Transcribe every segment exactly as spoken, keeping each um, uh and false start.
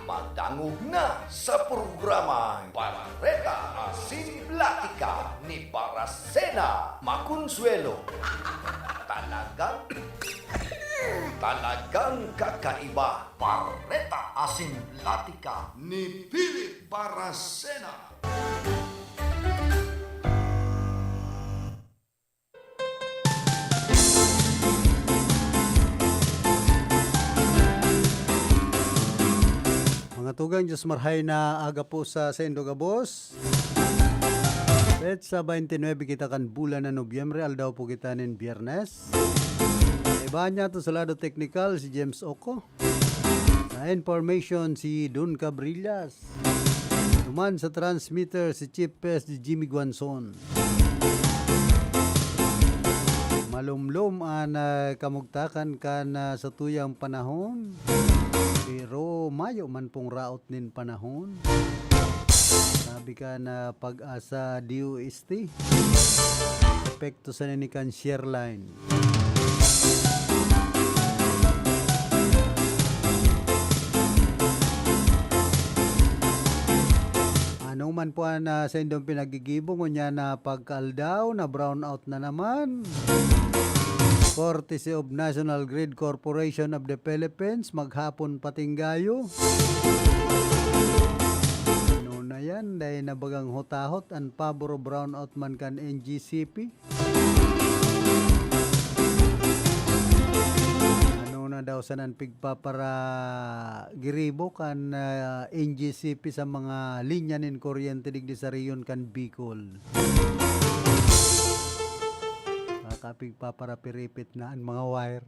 Madangog na sa programang Bareta Asin Platika ni Baracena Maconsuelo. Talagang, talagang kakaiba. Bareta Asin Platika ni Philip Baracena. Mga tugang, Diyos marhay na aga po sa saindo gabos. Petsa twenty-nine kita kan bulan na Nobyembre, aldaw po kita nin Biyernes. Iba niya to sa lado teknikal, si James Oco. Sa information, si Don Cabrillas. Duman sa transmitter, si Chief Pes, si Jimmy Guanzon. Malumlom an, ah, kamugtakan kan, ah, satuyang panahon, pero mayo man pong raot nin panahon. Sabi kan, ah, Pag-asa D O S T, epekto sana ni kan shear line. Ano man po an, ah, saindong pinagigibo, ngunyan na pagkaaldaw, na-brownout na naman. Courtesy of National Grid Corporation of the Philippines, maghapon patinggayo. Ano na yan? Dahil na bagang hutahot, an pabor o brownout man kan N G C P. Ano na daw sanan pigpapara-, giribo kan, ah, N G C P sa mga linya nin kuryente digdi sa rehiyon kan Bicol? Baka pigpaparapiripit na an mga wire.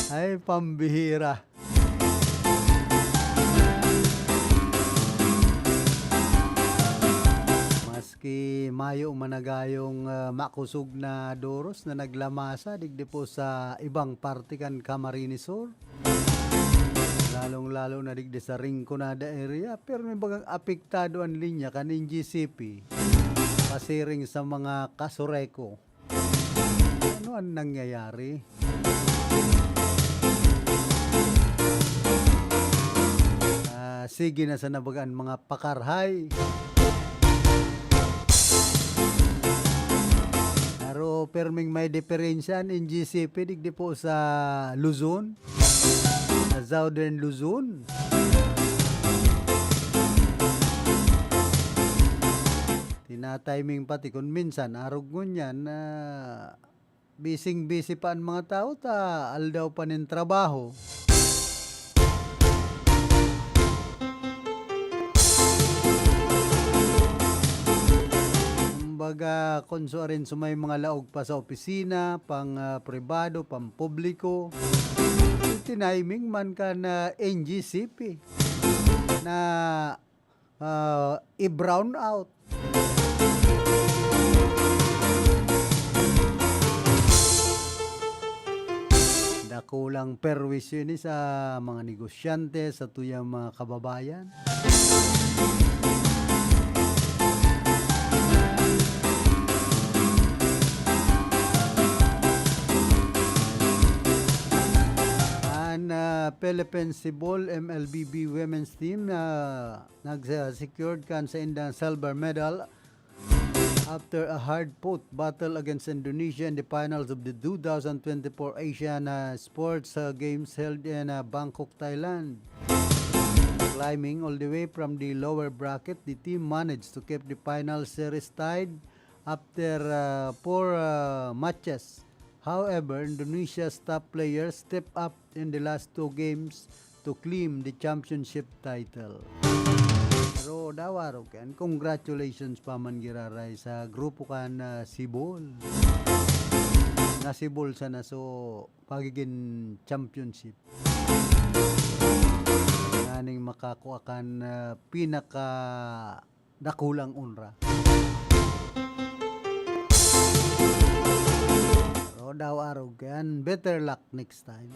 Ay, pambihira. Maski mayo man na gayong, ah, makusog na doros na naglamasa digdi po sa ibang parte kan Camarines Sur, lalong-lalo na digdi sa Rinconada area, pero may bagang apektado an linya kan N G C P pasiring sa mga kasureko. Ano an nangyayari? Ah, sige na sana baga an mga pakarhay. Pero perming may diferensya an N G C P digdi po sa Luzon. Sa Southern Luzon. Tinatiming pati kun minsan, arog ngunyan na bising-bisi pa an mga tawo ta aldaw pa nin trabaho. Kumbaga, kun suarin sa may mga laog pa sa opisina, pang, ah, pribado, pampubliko, tiniming man kan, ah, N G C P na, ah, i-brown out. Dakulang perwisyo ini sa mga negosyante, sa tuyang mga kababayan. An, ah, Philippines Sibol M L B B Women's Team, ah, nag-secured kan saindang silver medal after a hard-fought battle against Indonesia in the finals of the two thousand twenty-four Asian, ah, Sports, ah, Games held in, ah, Bangkok, Thailand. Climbing all the way from the lower bracket, the team managed to keep the final series tied after, ah, four, ah, matches. However, Indonesia's top players stepped up in the last two games to claim the championship title. Pero dawa ro kan, congratulations pa man giraray sa grupo kan, ah, Sibol. Na Sibol sana so pagigin championship. Nganing makakua kan, ah, pinaka dakulang onra. Pero daw arog yan. Better luck next time.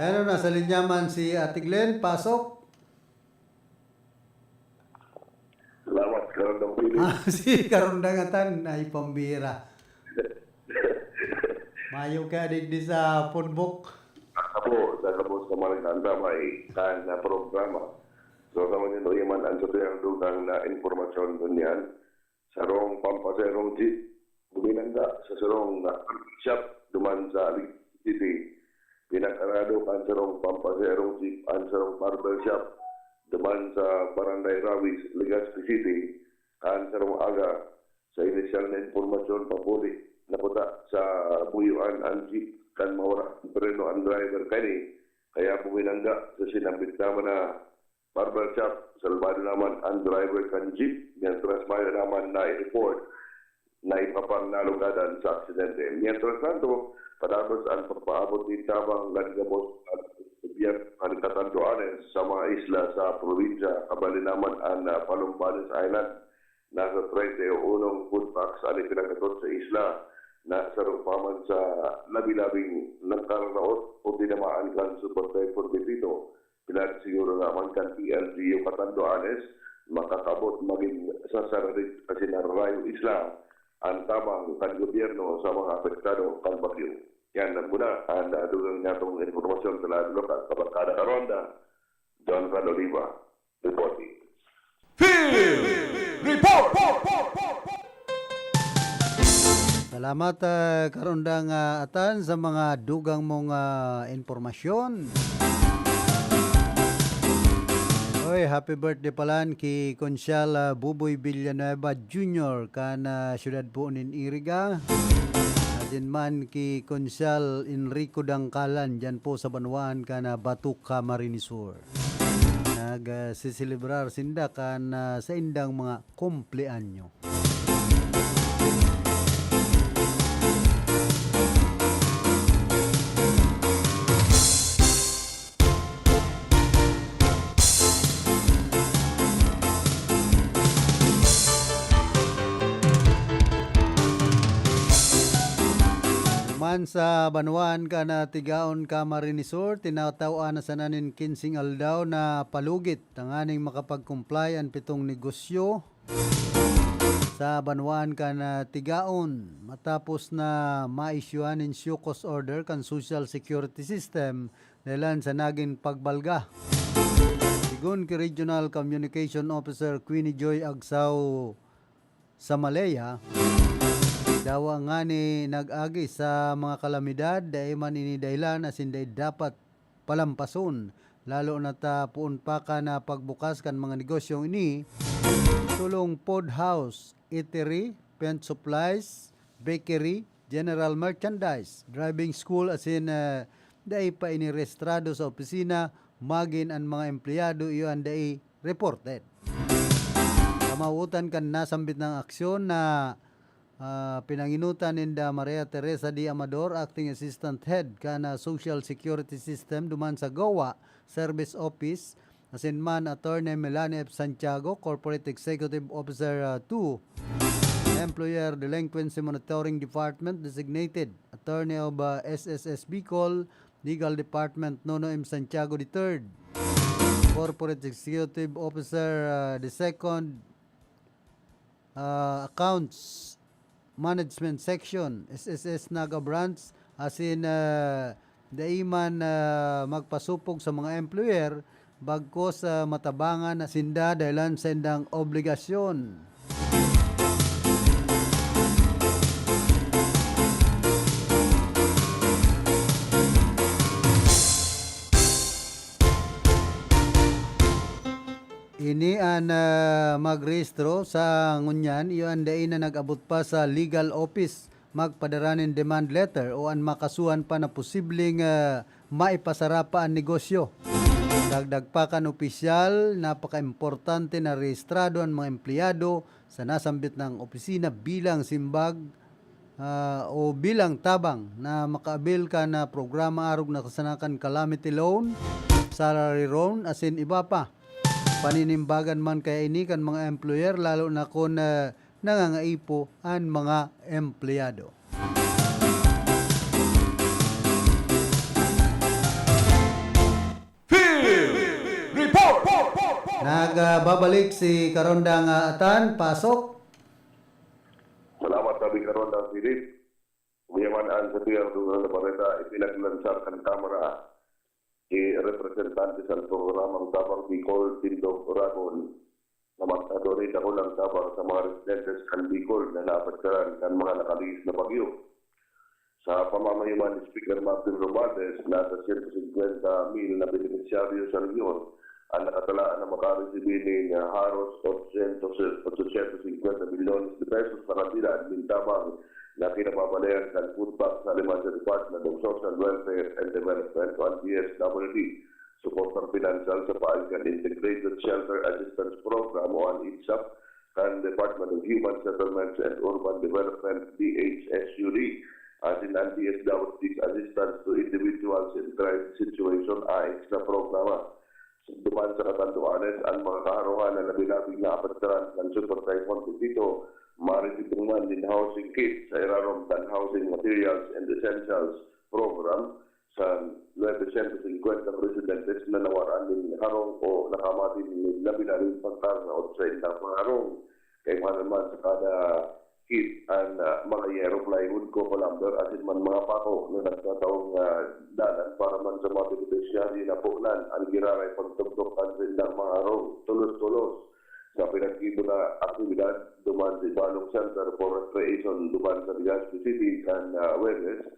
Ano, nasa linya man si Ate Glenn, pasok. Salamat, Karandang Pili. Ah, si Karandang Atan ay pambira. Mayo ka digdi sa punbok. Ako, sa kabos na mga nagdadamay kan, ah, programa. So, sa mga nito, yaman ang sa tuyang dugang na impormasyon ngunyan. Sarong pampaserong jeep, buminangga sa sarong, ah, shop duman sa Legazpi City. Pinagkarado kan sarong pampaserong jeep an sarong barber shop duman sa Barangay Rawis, Legazpi City, kan sarong aga. Sa inisyal na impormasyon, papuli na kuta sa buyuan an jeep kan mawara ang preno an driver kani, kaya buminangga sa sinambit naman na barber shop. Salbado naman ang driver kan jeep, mientras mayo naman na-report na iba pang nalugadan sa aksidente. Mientras tanto, padagos ang pagpaabot nin tabang kan gabos at gobyerno kan Catanduanes sa mga isla sa probinsya, kabali naman ang, ah, Balumbanes Island. Nasa treinta y uno food packs an ipinagkakot sa isla na sarong pa man sa labi-labing nagkararaot o tinamaan kan Super Typhoon Pepito. Pinagsiguro naman kan P L G U Catanduanes, makakabot magin sa Sararit asin Arroyo Isla an tabang kan gobyerno sa mga apektado kan bagyo. Yan na muna an, ah, dugang natong impormasyon sa lahat ng lokal. Kabarkada Karonda, John Cal Oliva, reporting. Field Report! Salamat, ah, Karondang, ah, Atan, sa mga dugang mong, ah, impormasyon. Oy, happy birthday palan ki Konsyal, ah, Buboy Villanueva Junior kan, ah, siyudad po nin Iriga. Asin man ki Konsyal Enrico Dangkalan, dyan po sa banwaan kan, ah, Bato, Camarines Sur. Nag, ah, siselebrar sinda kan, ah, saindang mga kumpleanyo. Man sa banwaan kan, ah, Tigaon, Camarines Sur, tinatao-an na sana nin kinseng aldaw na palugit tanganing makapag-comply an pitong negosyo sa banwaan kan, ah, Tigaon matapos na ma-issuehan nin show cause order kan social security system dahilan sa nagin pagbalga. Sigon ki Regional Communication Officer Queenie Joy Agsaw Samaleya, dawa ngani nag-agi sa mga kalamidad, dai man ini dahilan asin dai dapat palampason, lalo na ta poon pa kan pagbukas kan mga negosyong ini, tolong food house, eatery, paint supplies, bakery, general merchandise, driving school, asin, eh, dai pa ini rehistrado sa opisina, magin an mga empleyado iyo an dai reported. Kamawotan kan nasambit na aksyon na, ah, pinanginutan ninda Maria Teresa D. Amador, Acting Assistant Head kan, ah, Social Security System duman sa Goa Service Office, asin man Attorney Melanie F. Santiago, Corporate Executive Officer, ah, two, Employer Delinquency Monitoring Department Designated Attorney of, ah, S S S Bicol, Legal Department, Nono M. Santiago the third, Corporate Executive Officer, ah, the second, ah, Accounts Management Section, S S S Naga Branch, asin, ah, dai man, ah, magpasupog sa mga employer, bagkos, ah, matabangan na sinda dahilan sa indang obligasyon. Ini an, ah, magrehistro sa ngunyan, iyo an dai na nag-abot pa sa legal office magpadara nin demand letter o an makasuhan pa na posibleng, ah, maipasara pa an negosyo. Dagdag pa kan opisyal, napakaimportante na rehistrado an mga empleyado sa nasambit na opisina bilang simbag, ah, o bilang tabang na makaabil kan programa arog na kasanakan, calamity loan, salary loan, asin iba pa. Paninimbagan man kaya ini kan mga employer, lalo na kun, ah, nangangaipo an mga empleyado. Nagbabalik si Karondang, ah, Atan, pasok. Salamat, Tabi Karondang Philip. Umiyaman an sa tuyang dugang na bareta, ipinaglansar kan Kamara ni Representante sa programang Tabang Bicol, Tindog, Oragon, na magtadori dakulang tabang sa mga residentes kan Bicol na naapektaran kan mga nakalihis na bagyo. Sa pamamayo man ni Speaker Martin Romualdez, nasa siyento singkwenta mil na benepisyaryo sa rehiyon an nakatalaan na makaresibi nin haros otsyentos, otsyentos singkwenta milyones de pesos na kantidad nin tabang na kinababalayan kan Food Bank sa Alimansa Department of Social Welfare and Development o an D S W D. Suportang pinansyal sa paagi kan Integrated Shelter Assistance Program o an I D S A P kan Department of Human Settlements and Urban Development, D H S U D, asin an D S W D's Assistance to Individuals in Crisis Situation, AICS, na programa. Duman sa katanduanes, an mga kaharohan na labi-labing naapektaran kan Super Typhoon Pepito, marisibong man nin housing kit sa irarom kan Housing Materials and Essentials Program sa nuebe siyento singkwenta presidentes na nawaran nin harong o nakamati nin labi-labing pagkarangaot sa indang mga harong. Kaipuhan man sa kada kit an, ah, mga yero, plywood, coco lumber, asin man mga pako na nagtataong, ah, dalan para man sa mga benepisyaryo na punan an giraray pagtugdok kan saindang mga harong tolos-tolos sa pinaggibo na aktibidad duman sa Ibalong Center for Recreation duman sa Legazpi City kan, ah, Huwebes.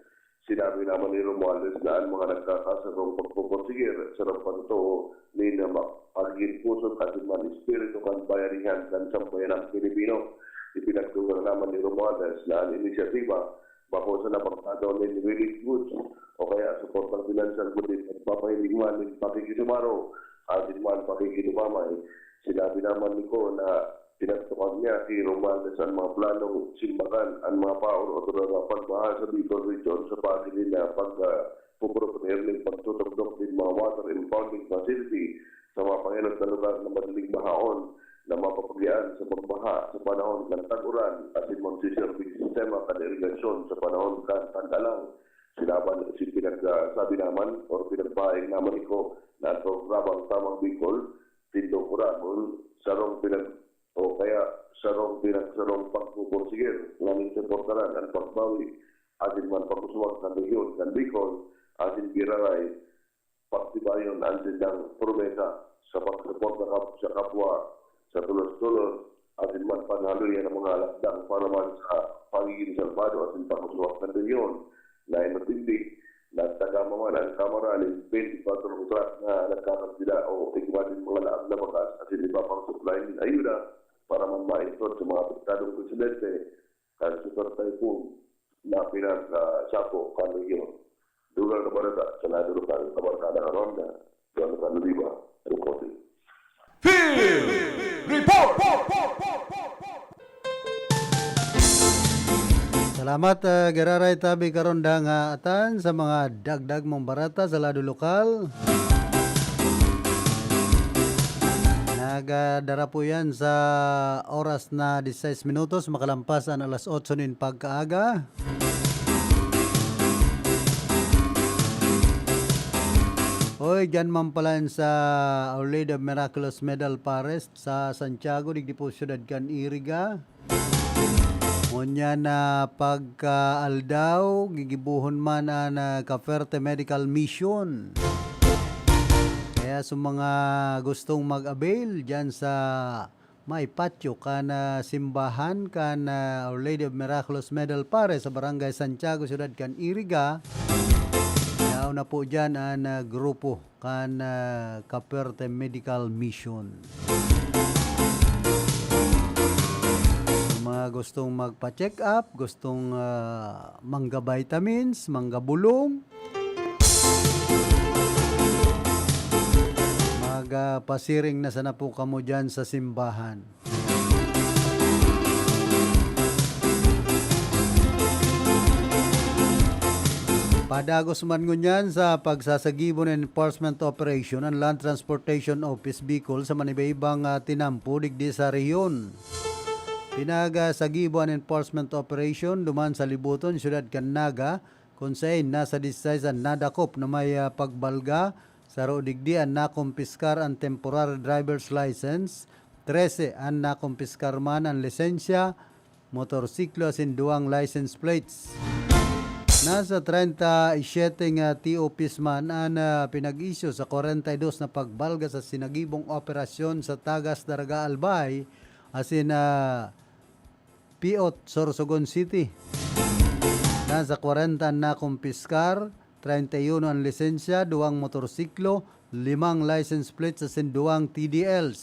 Sinabi naman ni Romualdez na an mga nagkakasarong pagpupursige sarong pagtotoo nin ma-, pagigin pusog asin man espiritu kan bayanihan kan sambayanang Pilipino. Ipinagdugang naman ni Romualdez na an inisyatiba bako sana pagtataw nin relief goods o kaya suportang pinansyal kundi pagpapahiling man nin pakikisumaro asin man pakikidumamay. Sinabi naman niko na pinagtukang niya ki Romualdez an mga planong simbakan an mga paon o tural na pagbaha sa Bicol Region sa paagi nin, ah, pag, ah, puproponer nin pagtutugdok nin mga water impounding facility sa mga pangenot na lugar na madaling bahaon na mapapagian sa pagbaha sa panahon kan tag-uran asin magsiserbing sistema kan irigasyon sa panahon kan tag-alang. Sinaban, si pinagsabi naman or pinagpahayag naman niko na an programang Tabang Bicol, Tindog, Oragon, sarong pinag-, o kaya sarong pinagsarong pagpupursige nganing suportaran an pagbawi asin man pag-uswag kan rehiyon kan Bicol asin giraray pagtibayon an saindang promesa sa pagsuporta kap-, sa kapwa sa tolos-tolos asin man paghaloy an mga alagdang para man sa pagigin salbado asin pag-uswag kan rehiyon. Lain na digdi, nagtagama man an Kamara nin twenty-four truck na nagkakagdila o igwa nin mga laag na bagas asin iba pang supply nin ayuda para man maisod sa mga apektadong residente kan Super Typhoon na pinag-, ah, sapo kan rehiyon. Dugang na bareta sa lado lokal, kabarkada karon na Jonathan Oliva, reporting. Field Report! Salamat, ah, giraray tabi karon da nga atan sa mga dagdag mong bareta sa lado lokal. Nagadara po yan sa oras na disisais minutos, makalampas an alas otso nin pagkaaga. Oy, dyan man pala yan sa Our Lady of Miraculous Medal Pares sa Santiago, digdi po siyudad kan Iriga. Ngunyan na pagkaaldaw, gigibohon man an, ah, Capertee Medical Mission. Kaya sa mga gustong mag-avail dyan sa may patyo kan, ah, simbahan kan, ah, Our Lady of Miraculous Medal Pares sa Barangay Santiago, Siyudad kan Iriga, yaon na po dyan an, ah, grupo kan, ah, Capertee Medical Mission. Sa mga gustong magpa-check up, gustong, ah, mangga vitamins, mangga bulong, magpasiring na sana po kamo dyan sa simbahan. Padagos man ngunyan sa pagsasagibo nin enforcement operation an Land Transportation Office Bicol sa manibaibang, ah, tinampo digdi sa rehiyon. Pinagsagibo an enforcement operation duman sa Libuton, siyudad kan Naga, kun saen nasa disisais an nadakop na may, ah, pagbalga Saro digdi an nakumpiskar an temporary driver's license, trese an nakumpiskar man an lisensya, motorsiklo asin duwang license plates. Nasa treinta y siete nga T O Ps man an, ah, pinag-isyu sa kwarenta y dos na pagbalga sa sinagibong operasyon sa Tagas Daraga Albay asin, ah, Piot, Sorsogon City. Nasa kwarenta an nakumpiskar, treinta y uno an lisensya, duwang motorsiklo, limang license plates asin duwang T D Ls.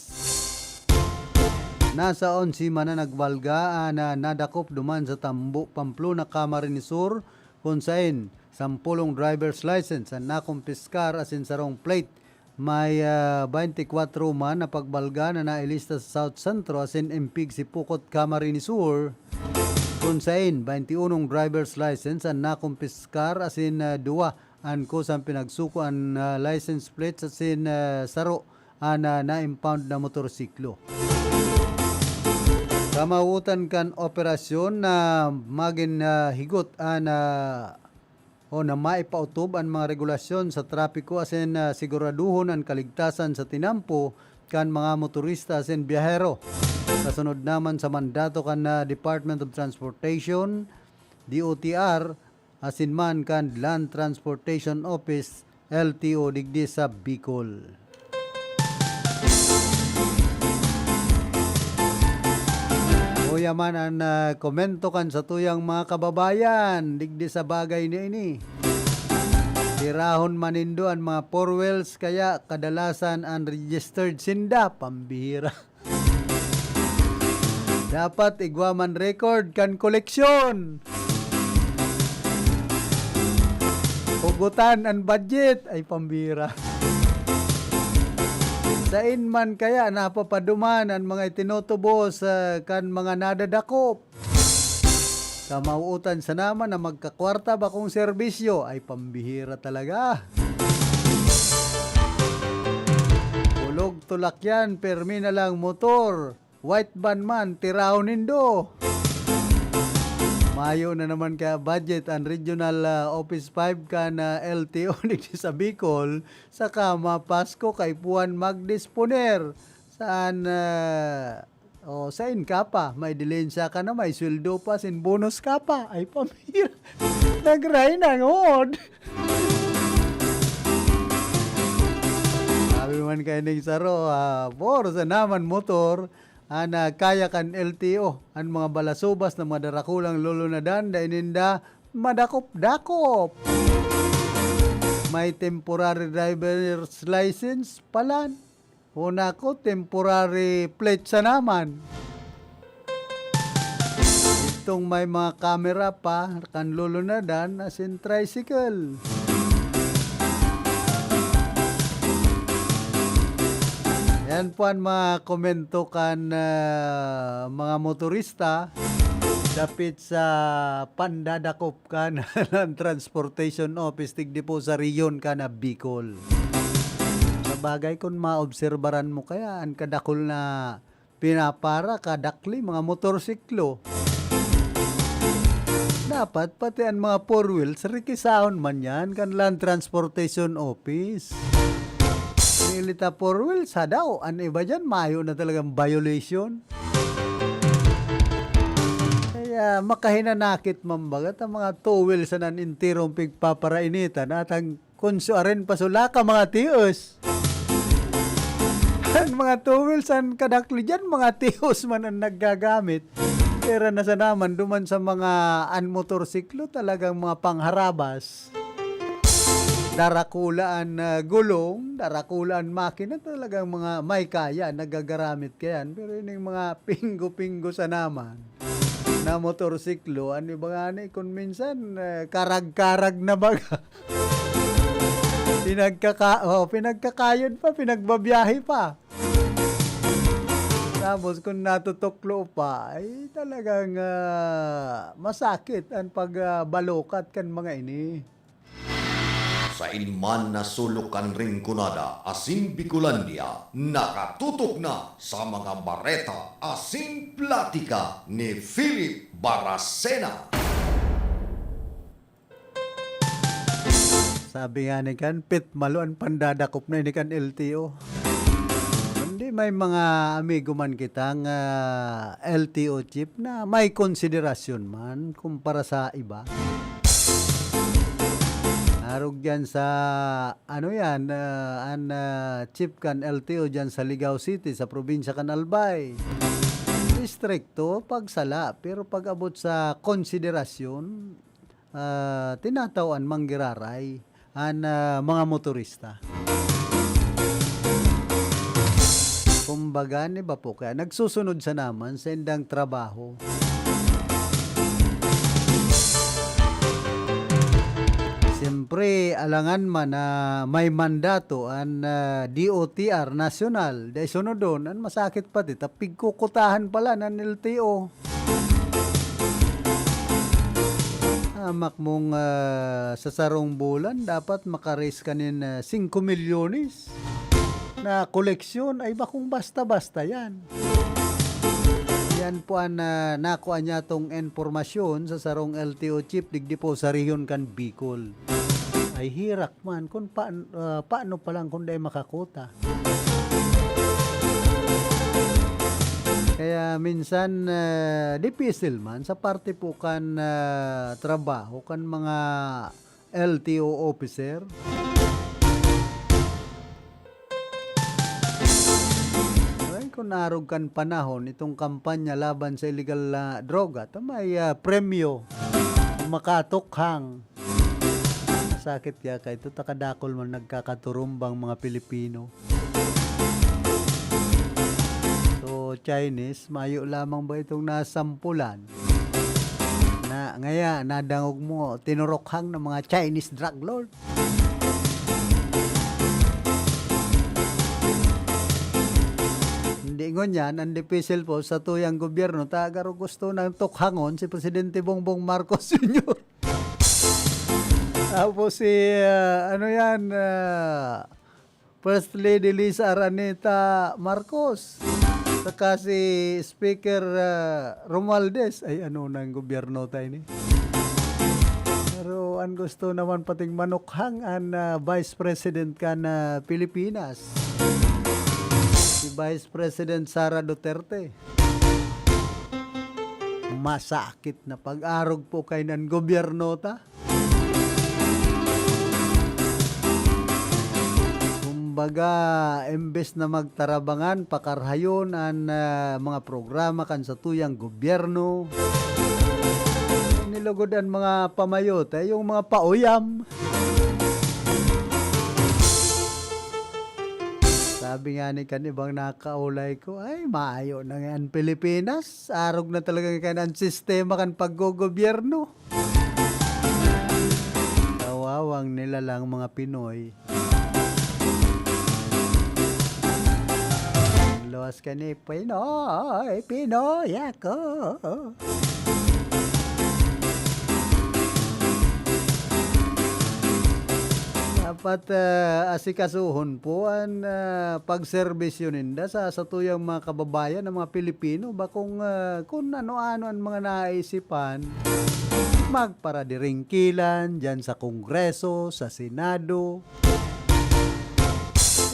Nasa onse man na nagbalga an, ah, nadakop duman sa Tambo, Pamplona, Camarines Sur, kun saen sampolong driver's license an nakumpiskar asin sarong plate. May, ah, baynte kwatro man na pagbalga na nailista sa South Centro asin Impig, Sipocot, Camarines Sur, kun saen baynte unong driver's license an nakumpiskar asin, ah, duwa an kusang pinagsuko an, ah, license plates asin, ah, saro an, ah, na-impound na motorsiklo. Kamawotan kan operasyon na magin, ah, higot an, ah, o na maipaotob an mga regulasyon sa trapiko asin, ah, siguraduhon an kaligtasan sa tinampo kan mga motorista asin biyahero. Kasunod naman sa mandato kan, ah, Department of Transportation, D O T R, asin man kan Land Transportation Office, L T O, digdi sa Bicol. Uya man an, ah, komento kan satuyang mga kababayan digdi sa bagay na ini. Tirahon man nindo an mga four wheels, kaya kadalasan an registered sinda, pambihira. Dapat igwa man record kan koleksyon. Hugutan an budget, ay pambihira. Saen man kaya napapaduman an mga itinutubos, ah, kan mga nadadakop? Kamawootan sana man na magkakwarta bakong serbisyo, ay pambihira talaga. Bulog tulak yan, permi na lang motor. White van man, tirahon nindo. Mayo na naman kaya budget an Regional, ah, Office five kan, ah, L T O digdi sa Bicol, saka mapasko kaipuhan magdisponer. Saan, ah, o, sain ka pa? May dilensya ka na, may sweldo pa, sin bonus ka pa. Ay, pambihira. Nagray na ngod. Sabi man kay ning saro, ah, "Puro sa naman motor, an, ah, kaya kan L T O, an mga balasubas na mga darakulang lulunadan, dai ninda madakop-dakop." May temporary driver's license palan. Una ko, temporary plate sa naman. Itong may mga kamera pa, kan lulunadan, asin tricycle. Yan po an mga komento kan, ah, mga motorista dapit sa pandadakop kan Land Transportation Office digdi po sa rehiyon kan Bicol. Sabagay, kun maobserbaran mo kaya an kadakul na pinapara, kadakli, mga motorsiklo. Dapat pati an mga four wheels, rikisahon man yan kan Land Transportation Office. Dili ta four wheels, hadaw. An iba diyan, mayo na talagang violation. Kaya makahinanakit man baga ta mga two wheels an enterong pigpaparainitan at ang kun suarin pa sulaka mga tios. An mga two wheels an kadakli diyan, mga tios man an naggagamit. Pira na sana man duman sa mga an motorsiklo, talagang mga pangharabas. Darakula an, ah, gulong, darakula an makina, talagang mga may kaya, nagagaramit kayan. Pero ining mga pinggo-pinggo sana man na motorsiklo, an iba ngani kun minsan, eh, karag-karag na baga. Pinagkaka-, oh, pinagkakayod pa, pinagbabiyahe pa. Tapos kun natutuklo pa, ay talagang, ah, masakit an pag, ah, balukat kan mga ini. Sain man na sulok kan Rinconada asin Bicolandia, nakatutok na sa mga bareta asin platika ni Philip Baracena. Sabi nga ni kan, "Pit malo an pandadakop na ini kan L T O." Kundi may mga amigo man kitang, ah, L T O chief na may konsiderasyon man kumpara sa iba. Arog diyan sa, ano yan, ah, an, ah, chief kan L T O diyan sa Ligao City, sa probinsya kan Albay. Istrikto pag sala, pero pag abot sa konsiderasyon, ah, tinatao-an manggiraray an, ah, mga motorista. Kumbaga, ni ba po, kaya nagsusunod sa naman sa indang trabaho. Siyempre, alangan man na may mandato an, ah, D O T R nasyonal, dai sunodon, an masakit pati, ta pigkukutahan pala nan L T O. Hamak mong, ah, sa sarong bulan, dapat maka-raise ka nin, ah, singko milyones na koleksyon. Ay, bakong basta-basta yan. Yan po an, ah, nakua niyatong impormasyon sa sarong L T O chief digdi po sa rehiyon kan Bicol. Ay, hirak man kun paan-, ah, paano pa lang kun dai makakuta. Kaya minsan, ah, dipisil man sa parte po kan, ah, trabaho kan mga L T O officer. Ay, kun arog kan panahon, itong kampanya laban sa iligal na droga, ta may, ah, premyo, makatukhang. Sakit kaya kaito, ta kadakul man nagkakaturumbang mga Pilipino. So, Chinese, mayo lamang ba itong nasampulan? Na, ngaya, nadangog mo, tinurukhang ng mga Chinese drug lord. Hindi ngunyan, ang dipisil po sa tuyang gobyerno, ta garo gusto nang tukhangon si Presidente Bongbong Marcos Junior. Tapos si, ah, ano yan, ah, First Lady Liza Araneta Marcos, saka si Speaker, ah, Romualdez. Ay, ano nang gobyerno tayo ni? Pero ang gusto naman pating manukhang an, ah, Vice President kan, ah, Pilipinas, si Vice President Sara Duterte. Masakit na pag-arog po kainan gobyerno ta. Kumbaga, imbes na magtarabangan, pakarhayon an, ah, mga programa kan satuyang gobyerno, nilugod an mga pamayote, yung mga pauyam. Sabi nga ni kan ibang nakaulay ko, "Ay, maayo na nga an Pilipinas. Arog na talaga kan an sistema kan paggogobyerno." Kawawang nilalang mga Pinoy. Luwas ka ni Pinoy, Pinoy ako. Dapat, ah, asikasuhon po an, ah, pagserbisyo ninda sa satuyang mga kababayan na mga Pilipino. Bakong, ah, kun ano-ano an mga naisipan, magparadiringkilan diyan sa Kongreso, sa Senado.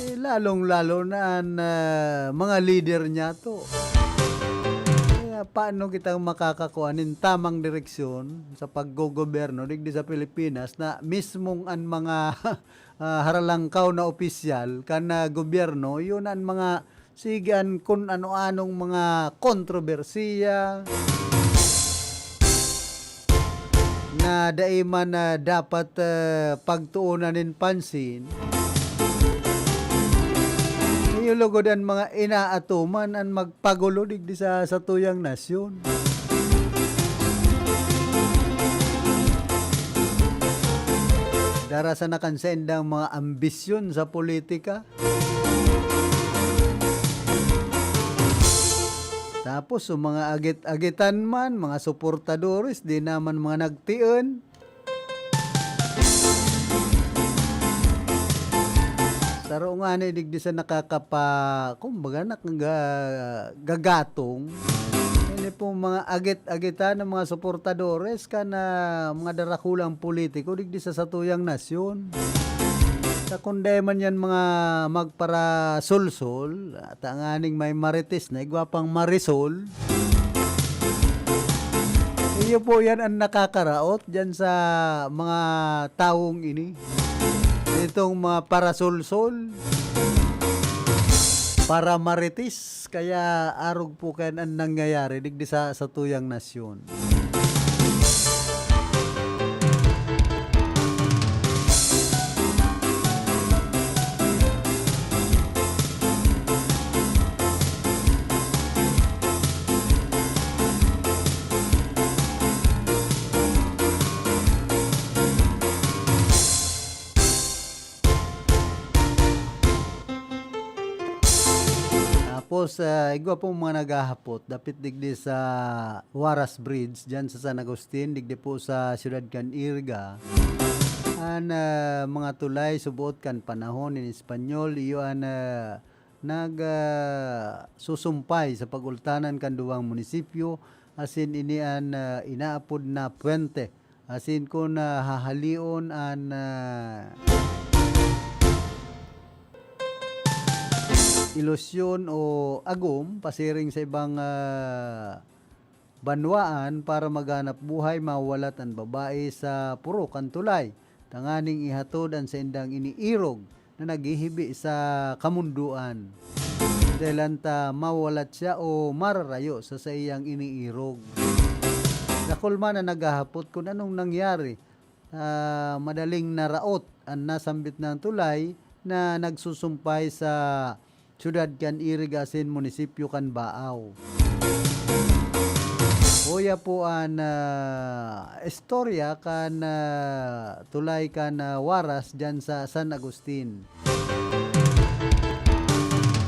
Eh, lalong-lalo na an, ah, mga lider niyato. Kaya paano kitang makakakua nin tamang direksyon sa paggogobyerno digdi sa Pilipinas na mismong an mga, ah, haralangkaw na opisyal kan, ah, gobyerno, yun an mga sige an kun ano-anong mga kontrobersiya na dai man, ah, dapat, ah, pagtuunan nin pansin. Iyo lugod an mga inaatuman an magpagulo digdi sa satuyang nasyon. Dara sana kan saindang mga ambisyon sa politika. Tapos, so mga agit-agitan man, mga suportadores, di naman mga nagtion. Saro nga ni digdi sa nakakapa-, kumbaga, nakaga-, gagatong. Ini pong mga agit-agitan ng mga suportadores kan, ah, mga darakulang politiko digdi sa satuyang nasyon. Sa kun dai man yan mga magparasolsol, tanganing may marites na igwa pang marisol. Iyo po yan ang nakakaraot diyan sa mga tawong ini. Itong mga parasolsol, paramarites, kaya arog po kayan an nangyayari digdi sa satuyang nasyon. Tapos, ah, igwa pong mga naghahapot dapit digdi sa Huaras Bridge, diyan sa San Agustin, digdi po sa siyudad kan Iriga. An, ah, mga tulay suboot kan panahon nin Espanyol, iyo an, ah, nag, ah, susumpay sa pag-ultanan kan duwang munisipyo, asin ini an, ah, inaapod na puwente. Asin kun, ah, hahalion an, ah, ilusyon o agom pasiring sa ibang, ah, banwaan para maghanap buhay, mawalat an babae sa purok kan tulay, tanganing ihatod an saindang iniirog na naghihibi sa kamundoan. Dahelan ta mawalat siya o mararayo sa saiyang iniirog. Dakul man an naghahapot kun anong nangyari sa madaling naraot an nasambit na tulay na nagsusumpay sa siyudad kan Iriga asin munisipyo kan Baao. Uya po an, ah, istorya kan, ah, tulay kan, ah, Huaras diyan sa San Agustin.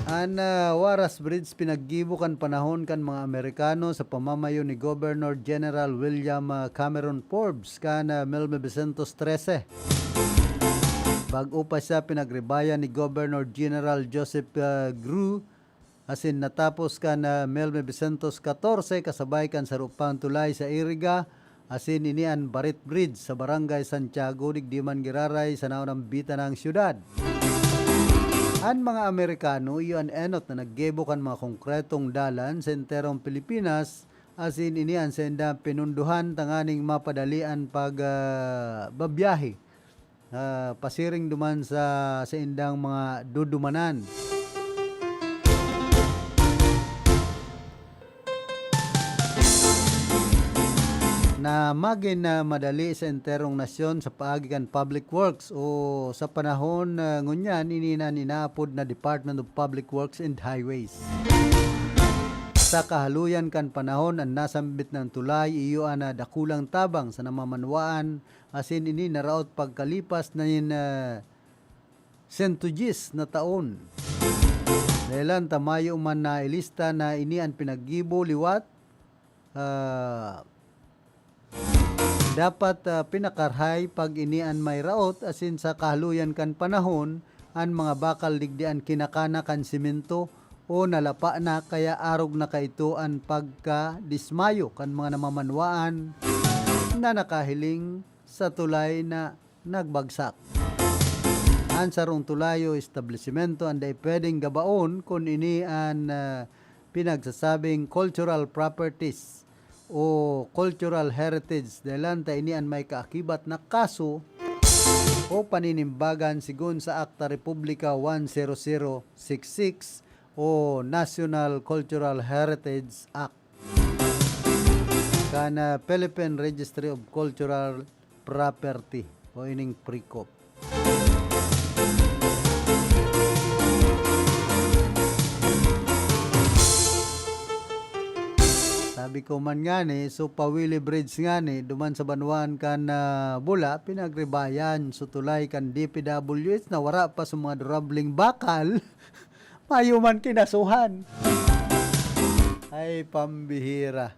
An, ah, Huaras Bridge pinaggibo kan panahon kan mga Amerikano sa pamamayo ni Governor General William, ah, Cameron Forbes kan, ah, mil novecientos trese. Bag-o pa siya pinagribayan ni Governor General Joseph, ah, Grew, asin natapos kan, ah, mil novecientos katorse kasabay kan saro pang tulay sa Iriga, asin ini an Barit Bridge sa Barangay Santiago, digdi man giraray sa naunang bita ng siyudad. An mga Amerikano, iyo an enot na naggibo kan mga konkretong dalan sa enterong Pilipinas, asin ini an saindang pinundohan tanganing mapadali an pag, ah, babiyahe, ah, pasiring duman sa saindang mga dudumanan. Na magin na madali sa enterong nasyon sa paagi kan public works o sa panahon, ah, ngunyan, ini na an inaapod na Department of Public Works and Highways. Sa kahaluyan kan panahon, an nasambit na tulay iyo an, ah, dakulang tabang sa namamanwaan, asin ini naraot pagkalipas na nin, ah, sento dyes na taon. Dahelan ta mayo man nailista na ini an pinaggibo liwat, ah, dapat, ah, pinakarahay pag ini an may raot, asin sa kahaluyan kan panahon, an mga bakal digdi an kinakana kan semento o nalapa na, kaya arog na kaito an pagkadismayo kan mga namamanwaan na nakahiling sa tulay na nagbagsak. An sarong tulay o establisimento an dai pwedeng gabaon kun ini an, ah, pinagsasabing cultural properties o cultural heritage, dahelan ta ini an may kaakibat na kaso o paninimbagan segun sa Akta Republika one zero zero six six o National Cultural Heritage Act kan, ah, Philippine Registry of Cultural Property o ining PRECOP. Sabi ko man ngani, so Pawili Bridge ngani, duman sa banwaan kan, ah, Bula, pinagribayan, so tulay kan D P W H na wara pa sa mga durabling bakal, mayo man kinasuhan. Ay, pambihira.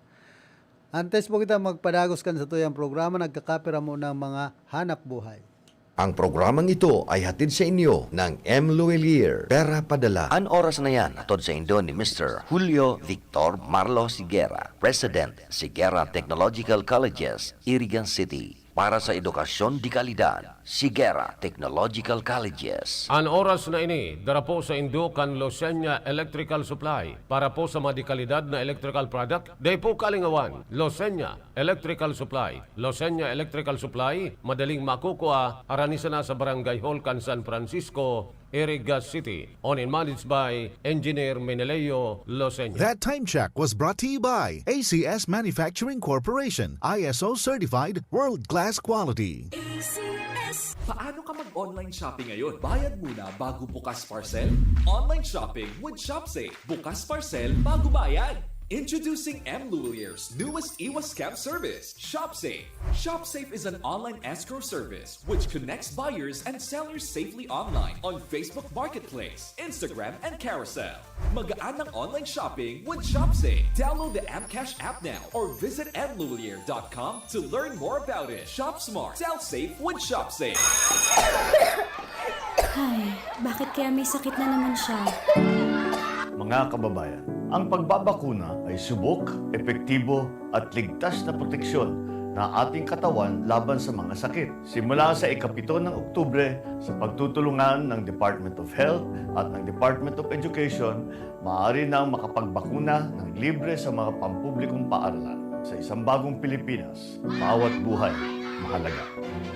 Antes po kita magpadagos kan satuyang programa, nagkakapira mo ng mga hanap buhay. Ang programang ito ay hatid sa inyo ng M Luwilier, Pera Padala. An oras na yan, hatod sa indo ni Mister Julio Victor Marlo Sigera, President, Sigera Technological Colleges, Irigan City. Para sa edukasyon de kalidad, Sigera Technological Colleges. An oras na ini, dara po sa indo kan Losenya Electrical Supply. Para po sa mga de kalidad na electrical product, dai po kalingawan, Losenya Electrical Supply. Losenya Electrical Supply, madaling makukua, harani sana sa Barangay Hall kan San Francisco, Iriga City. Owned and managed by Engineer Meneleo Losenya. That time check was brought to you by A C S Manufacturing Corporation, I S O certified, world-class quality. A C S. Paano ka mag-online shopping ngayon? Bayad muna bago bukas parcel? Online shopping with ShopSafe. Bukas parcel bago bayad. Introducing M Lulier's newest iwas scam service, ShopSafe. ShopSafe is an online escrow service which connects buyers and sellers safely online on Facebook Marketplace, Instagram, and Carousel. Magaan ang online shopping with ShopSafe. Download the M Cash app now or visit M Lulier dot com to learn more about it. Shop smart, sell safe with ShopSafe. Ay, bakit kaya may sakit na naman siya? Mga kababayan, ang pagbabakuna ay subok, epektibo, at ligtas na proteksyon na ating katawan laban sa mga sakit. Simula sa ikapito ng Oktubre, sa pagtutulungan ng Department of Health at ng Department of Education, maaari nang makapagbakuna ng libre sa mga pampublikong paaralan. Sa isang bagong Pilipinas, bawat buhay mahalaga.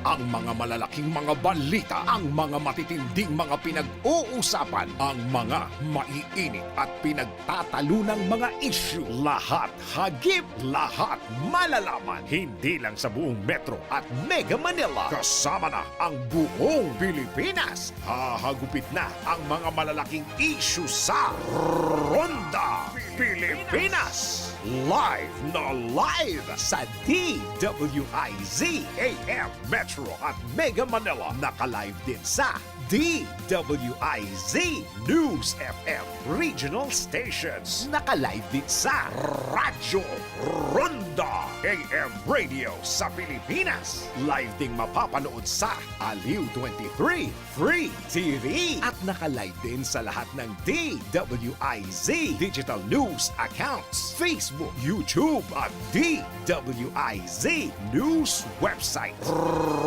Ang mga malalaking mga balita, ang mga matitinding mga pinag-uusapan, ang mga maiinit at pinagtatalunang mga isyu, lahat hagip, lahat malalaman, hindi lang sa buong Metro at Mega Manila, kasama na ang buong Pilipinas. Hahagupit na ang mga malalaking isyu sa Ronda Pilipinas. Live na live sa D W I Z A M Metro at Mega Manila. Naka-live din sa D W I Z News F M Regional Stations. Naka-live din sa Radyo Ronda A M Radio sa Pilipinas. Live ding mapapanood sa Aliw twenty-three Free T V. At naka-live din sa lahat ng D W I Z digital news accounts, Facebook, YouTube, at D W I Z News website.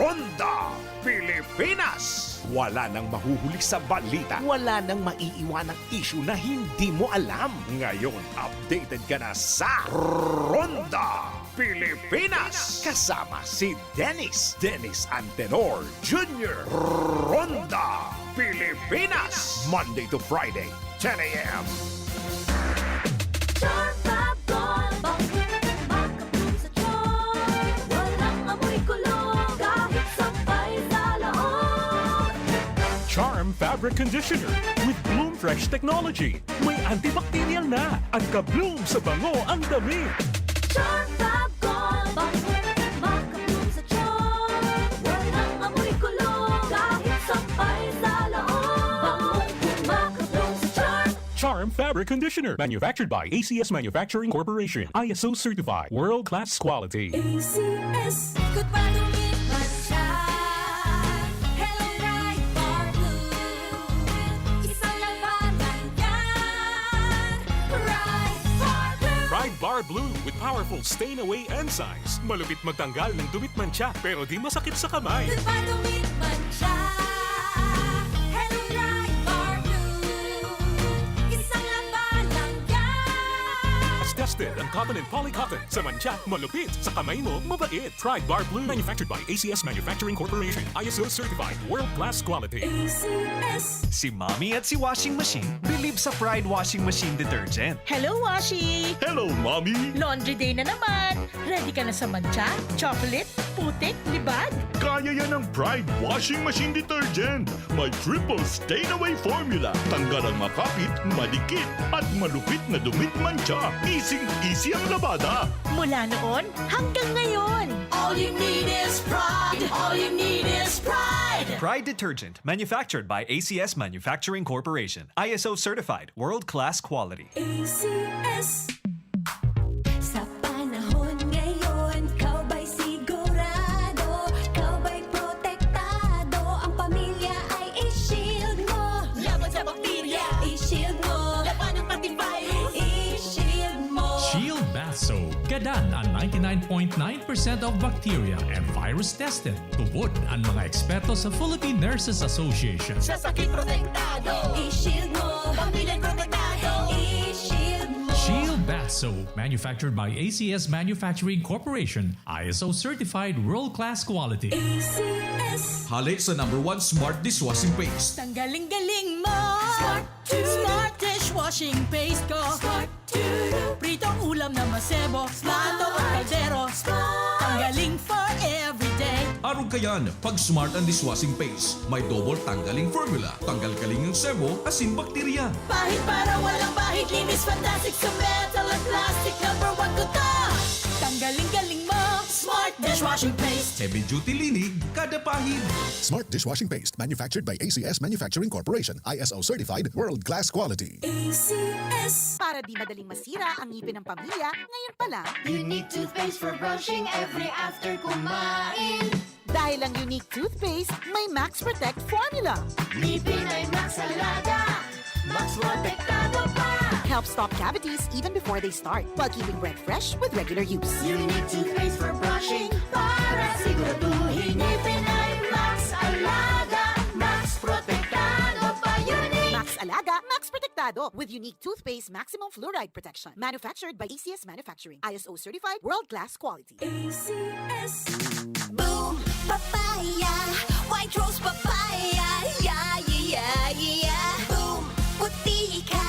Ronda Pilipinas. Wala nang mahuhuli sa balita. Wala nang maiiwanang isyu na hindi mo alam. Ngayon, updated ka na sa Ronda Pilipinas. Kasama si Dennis, Dennis Antenor Junior. Ronda Pilipinas. Monday to Friday, ten a.m. Charm Fab Gold, bangong makabloom sa charm. Walang amoy kulog, kahit sampay sa loob. Charm Fabric Conditioner with Bloom Fresh Technology. May antibacterial na at ka-bloom sa bango ang damit. Charm Fab Gold, bangong makabloom sa charm. Walang amoy kulog, kahit sampay sa loob. Bangong makabloom sa charm. Charm Fabric Conditioner, manufactured by A C S Manufacturing Corporation, I S O certified, world-class quality. A C S. Ikot pa, dumit man siya. Hello, Pride Bar Blue. Isang labanan yan. Pride Bar Blue. Pride Bar Blue with powerful stain away enzymes. Malupit magtanggal ng dumit mantsa, pero di masakit sa kamay. Ikot pa, dumit man siya. Hello, Pride Bar Blue. Isang labanan yan. Tested ang cotton and poly cotton. Sa mantsa, malupit. Sa kamay mo, mabait. Pride Bar Blue. Manufactured by A C S Manufacturing Corporation. I S O certified. World class quality. A C S. Si Mommy at si Washing Machine believe sa Pride Washing Machine Detergent. Hello, Washi! Hello, Mommy! Laundry day na naman! Ready ka na sa mantsa, chocolate, putik, libag? Kaya yan ng Pride Washing Machine Detergent. May triple stain away formula. Tanggal ang makapit, madikit, at malupit na dumit mantsa. Easing-easy ang labada. Mula noon hanggang ngayon. All you need is Pride. All you need is Pride. Pride Detergent, manufactured by A C S Manufacturing Corporation. I S O certified, world-class quality. A C S. Sa panahon ngayon, ikaw ba'y sigurado? Ikaw ba'y protektado? Dead ang ninety-nine point nine percent of bacteria and virus tested. Tubod ang mga eksperto sa Philippine Nurses Association. Sa sakit protektado, i-shield mo. Pamilya protektado, i-shield mo. Shield Bath Soap, manufactured by A C S Manufacturing Corporation, I S O certified world-class quality. A C S. Hale sa number one smart dishwashing paste. Tanggaling galing mo. Smart Smart dishwashing paste ko. Smart Pritong ulam na masebo, plato o kaldero. Tanggaling for everyday. Arog kayan, pag Smart ang dishwashing paste, may double tanggaling formula. Tanggal kaling ang sebo, asin bakterya. Pahid para walang bahid, linis fantastic sa metal at plastic. Number one ko to. Tanggaling galing mo, Smart dishwashing paste. Heavy duty linig, kada pahid. Smart dishwashing paste, manufactured by A C S Manufacturing Corporation, I S O certified, world class quality. A C S. Para di madaling masira ang ngipin ng pamilya, ngayon pa lang. Unique toothpaste for brushing every after kumain. Dahil ang Unique toothpaste may Max Protect formula. Ngipin ay Max Alaga, Max Protektado pa. Help stop cavities even before they start, while keeping breath fresh with regular use. Unique toothpaste for brushing para siguraduhin ngipin ay Max Alaga, Max Protektado pa. Unique. Max Alaga, Max Protektado with Unique Toothpaste Maximum Fluoride Protection. Manufactured by A C S Manufacturing. I S O certified, world class quality. A C S. Boom Papaya, White Rose Papaya, yeah, yeah, yeah, yeah. Boom Puti ka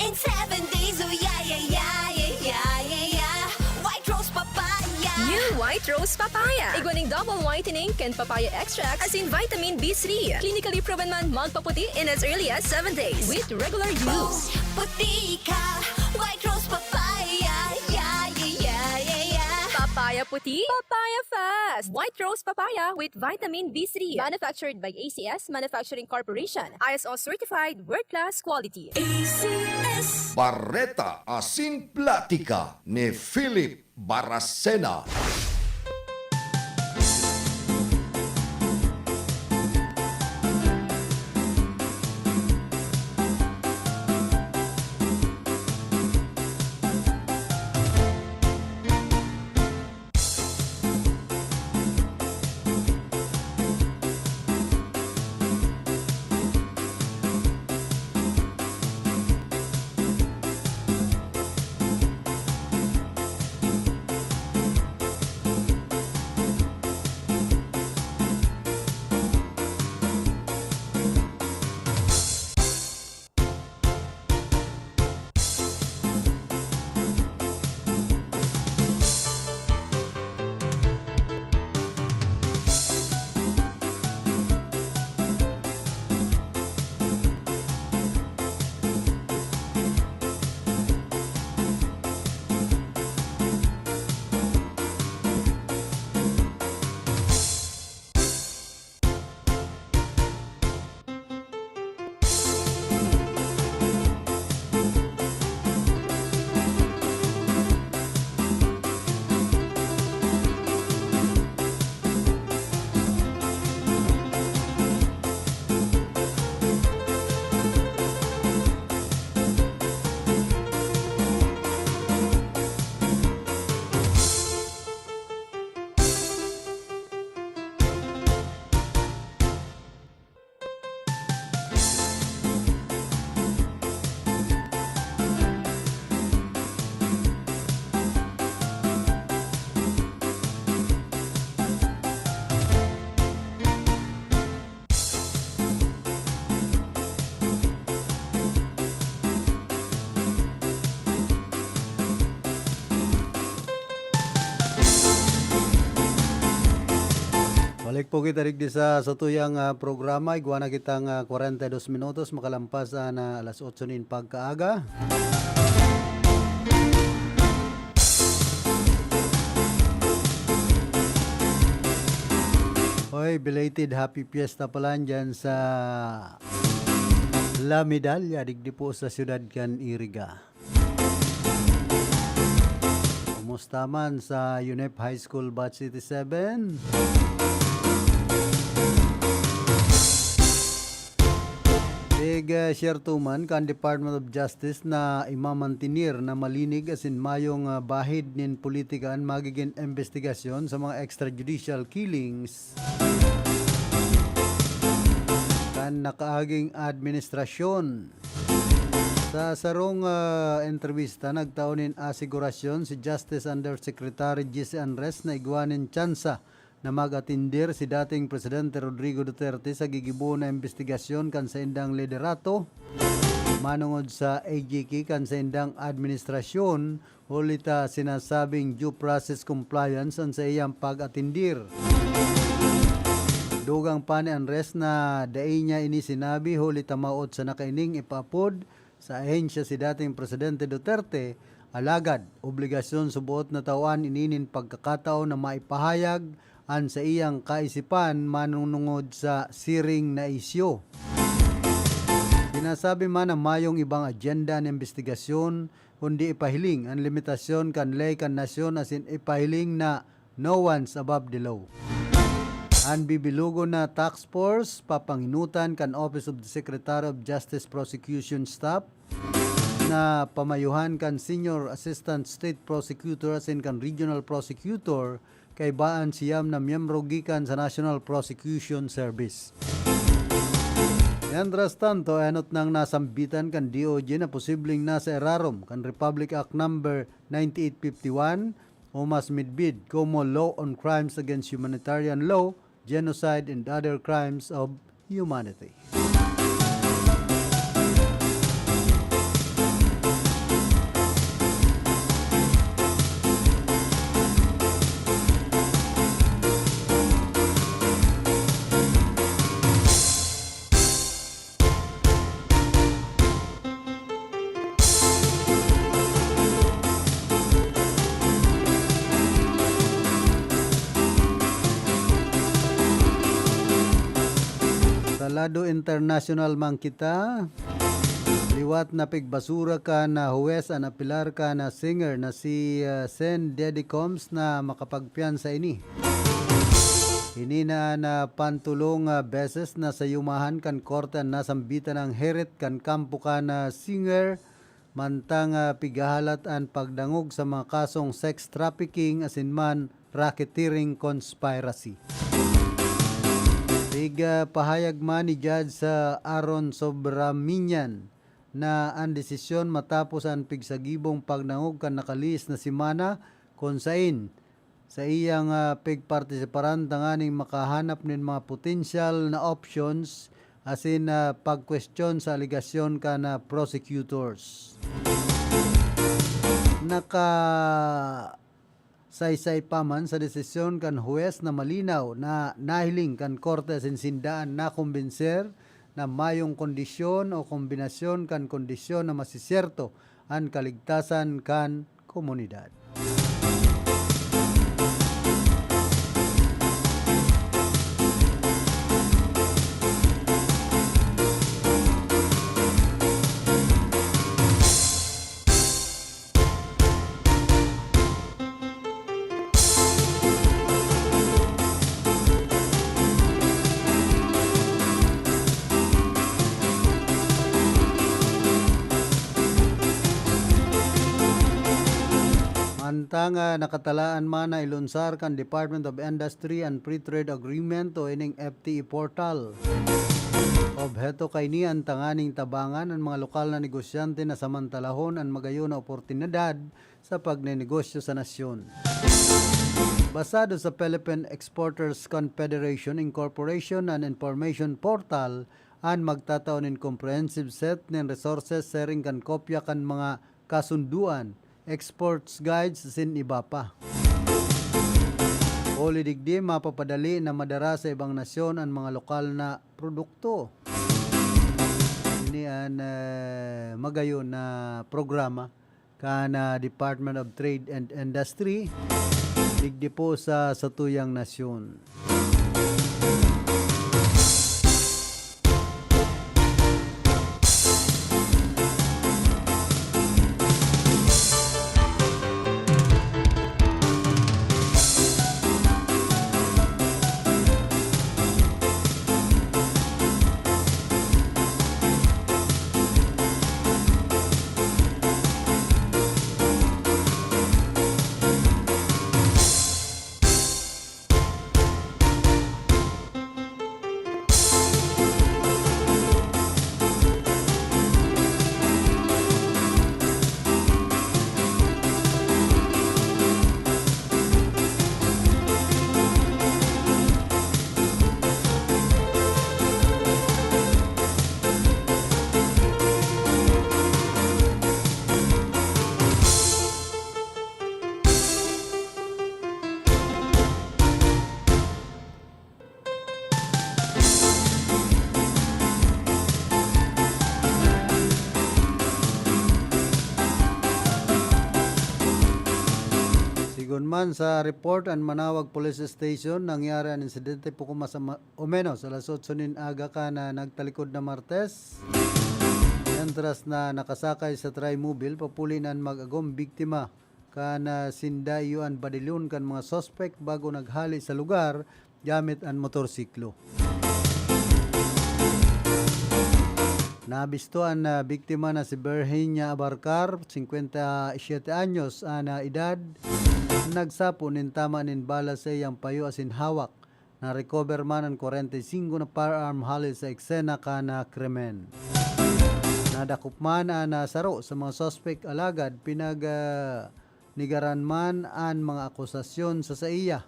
in seven days, oh yeah, yeah, yeah, yeah, yeah, yeah, yeah. White Rose Papaya. New White Rose Papaya. Igwa ning double whitening kan papaya extract asin vitamin B three. Clinically proven man magpaputi in as early as seven days with regular use. Boom Puti ka, White Rose Papaya, yeah, yeah, yeah, yeah, yeah. Papaya puti, papaya fast. White Rose Papaya with vitamin B three. Manufactured by A C S Manufacturing Corporation. I S O certified, world class quality. A C S. Bareta asin platika ni Philip Baracena. Balik po kita digdi sa satuyang, ah, programa. Igwa na kitang, ah, kwarenta y dos minutos makalampas, ah, na alas otso nin pagkaaga. Hoy, belated Happy Fiesta pala dyan sa La Medalla, digdi po sa siyudad kan Iriga. Kumusta man sa UNEP High School Batch eighty-seven? Ig, ah, siyerto man kan Department of Justice na imamantinir na malinig asin mayong, ah, bahid nin politika an magigin imbestigasyon sa mga extrajudicial killings kan nakaaging administrasyon. Sa sarong, ah, entrebista, nagtao nin asigurasyon si Justice Undersecretary Jesse Andres na igwa nin tsansa na mag-atindir si dating Presidente Rodrigo Duterte sa gigibo na imbestigasyon kan saindang liderato manongod sa A G K kan saindang administrasyon, huli ta sinasabing due process compliance an saiyang pag-atindir. Dugang pa ni Andres na dai niya ini sinabi huli ta maot sana kaining ipaapod sa ahensya si dating Presidente Duterte, alagad obligasyon sa boot na tao an ini nin pagkakataon na maipahayag an saiyang kaisipan manunungod sa siring na isyu. Sinasabi man na mayong ibang agenda an imbestigasyon, kundi ipahiling an limitasyon kan ley kan nasyon asin ipahiling na no one's above the law. An bibilogon na task force papanginutan kan Office of the Secretary of Justice Prosecution Staff na pamayuhan kan Senior Assistant State Prosecutor asin kan Regional Prosecutor kaiba an siyam na miyembro gikan sa National Prosecution Service. Mientras tanto, enot nang nasambitan kan D O J na posibleng nasa irarom kan Republic Act Number ninety-eight fifty-one o mas midbid komo Law on Crimes Against Humanitarian Law, Genocide and Other Crimes of Humanity. Sa lado internasyonal man kita, liwat na pigbasura kan huwes an apelar kan singer na si, ah, Sen Dede Combs na makapagpiyansa ini. Ini na an pantolong, ah, beses na sayumahan kan korte an nasambitan na heret kan kampo kan singer, mantang, ah, pighahalat an pagdangog sa mga kasong sex trafficking asin man racketeering conspiracy. Pig, ah, pahayag man ni Judge, ah, Aaron Sobraminian na an desisyon matapos an pigsagibong pagdangog kan nakalihis na semana, kun sain sa iyang, ah, pigpartisiparan tanganing makahanap nin mga potensyal na options asin, ah, pagkwestiyon sa alegasyon kan, ah, prosecutors. Nakasaysay pa man sa desisyon kan huwes na malinaw na nahiling kan korte asin sinda an nakumbinser na mayong kondisyon o kombinasyon kan kondisyon na masisyerto an kaligtasan kan komunidad. Mantang, ah, nakatalaan man na ilunsar kan Department of Industry an Free Trade Agreement o ining F T A portal. Obheto kaini an tanganing tabangan an mga lokal na negosyante na samantalahon an magayon na oportunidad sa pagnenegosyo sa nasyon. Basado sa Philippine Exporters Confederation Incorporation an information portal an magtatao nin comprehensive set nin resources siring kan kopya kan mga kasunduan, exports guides, asin iba pa. Huli digdi, mapapadali na madara sa ibang nasyon an mga lokal na produkto. Ini an, eh, magayon na programa kan, ah, Department of Trade and Industry digdi po sa satuyang nasyon. Man sa report an Manawag Police Station, nangyari an insidente puko mas ama-, o menos alas otso nin aga kan nagtalikod na Martes. Mientras na nakasakay sa Trimobile, papuli na an mag-agom biktima kan, ah, sinda iyo an badilon kan mga suspek bago naghali sa lugar gamit an motorsiklo. Nabisto an, ah, biktima na si Virginia Abarcar, singkwenta y siyete anyos an, ah, edad. Nagsapo nin tama nin bala sa iyang payo asin hawak. Na-recover man an kwarenta y singko na firearm hale sa eksena kan, ah, krimen. Nadakop man an, ah, saro sa mga suspek, alagad pinag, ah, negaran man an mga akusasyon sa saiya.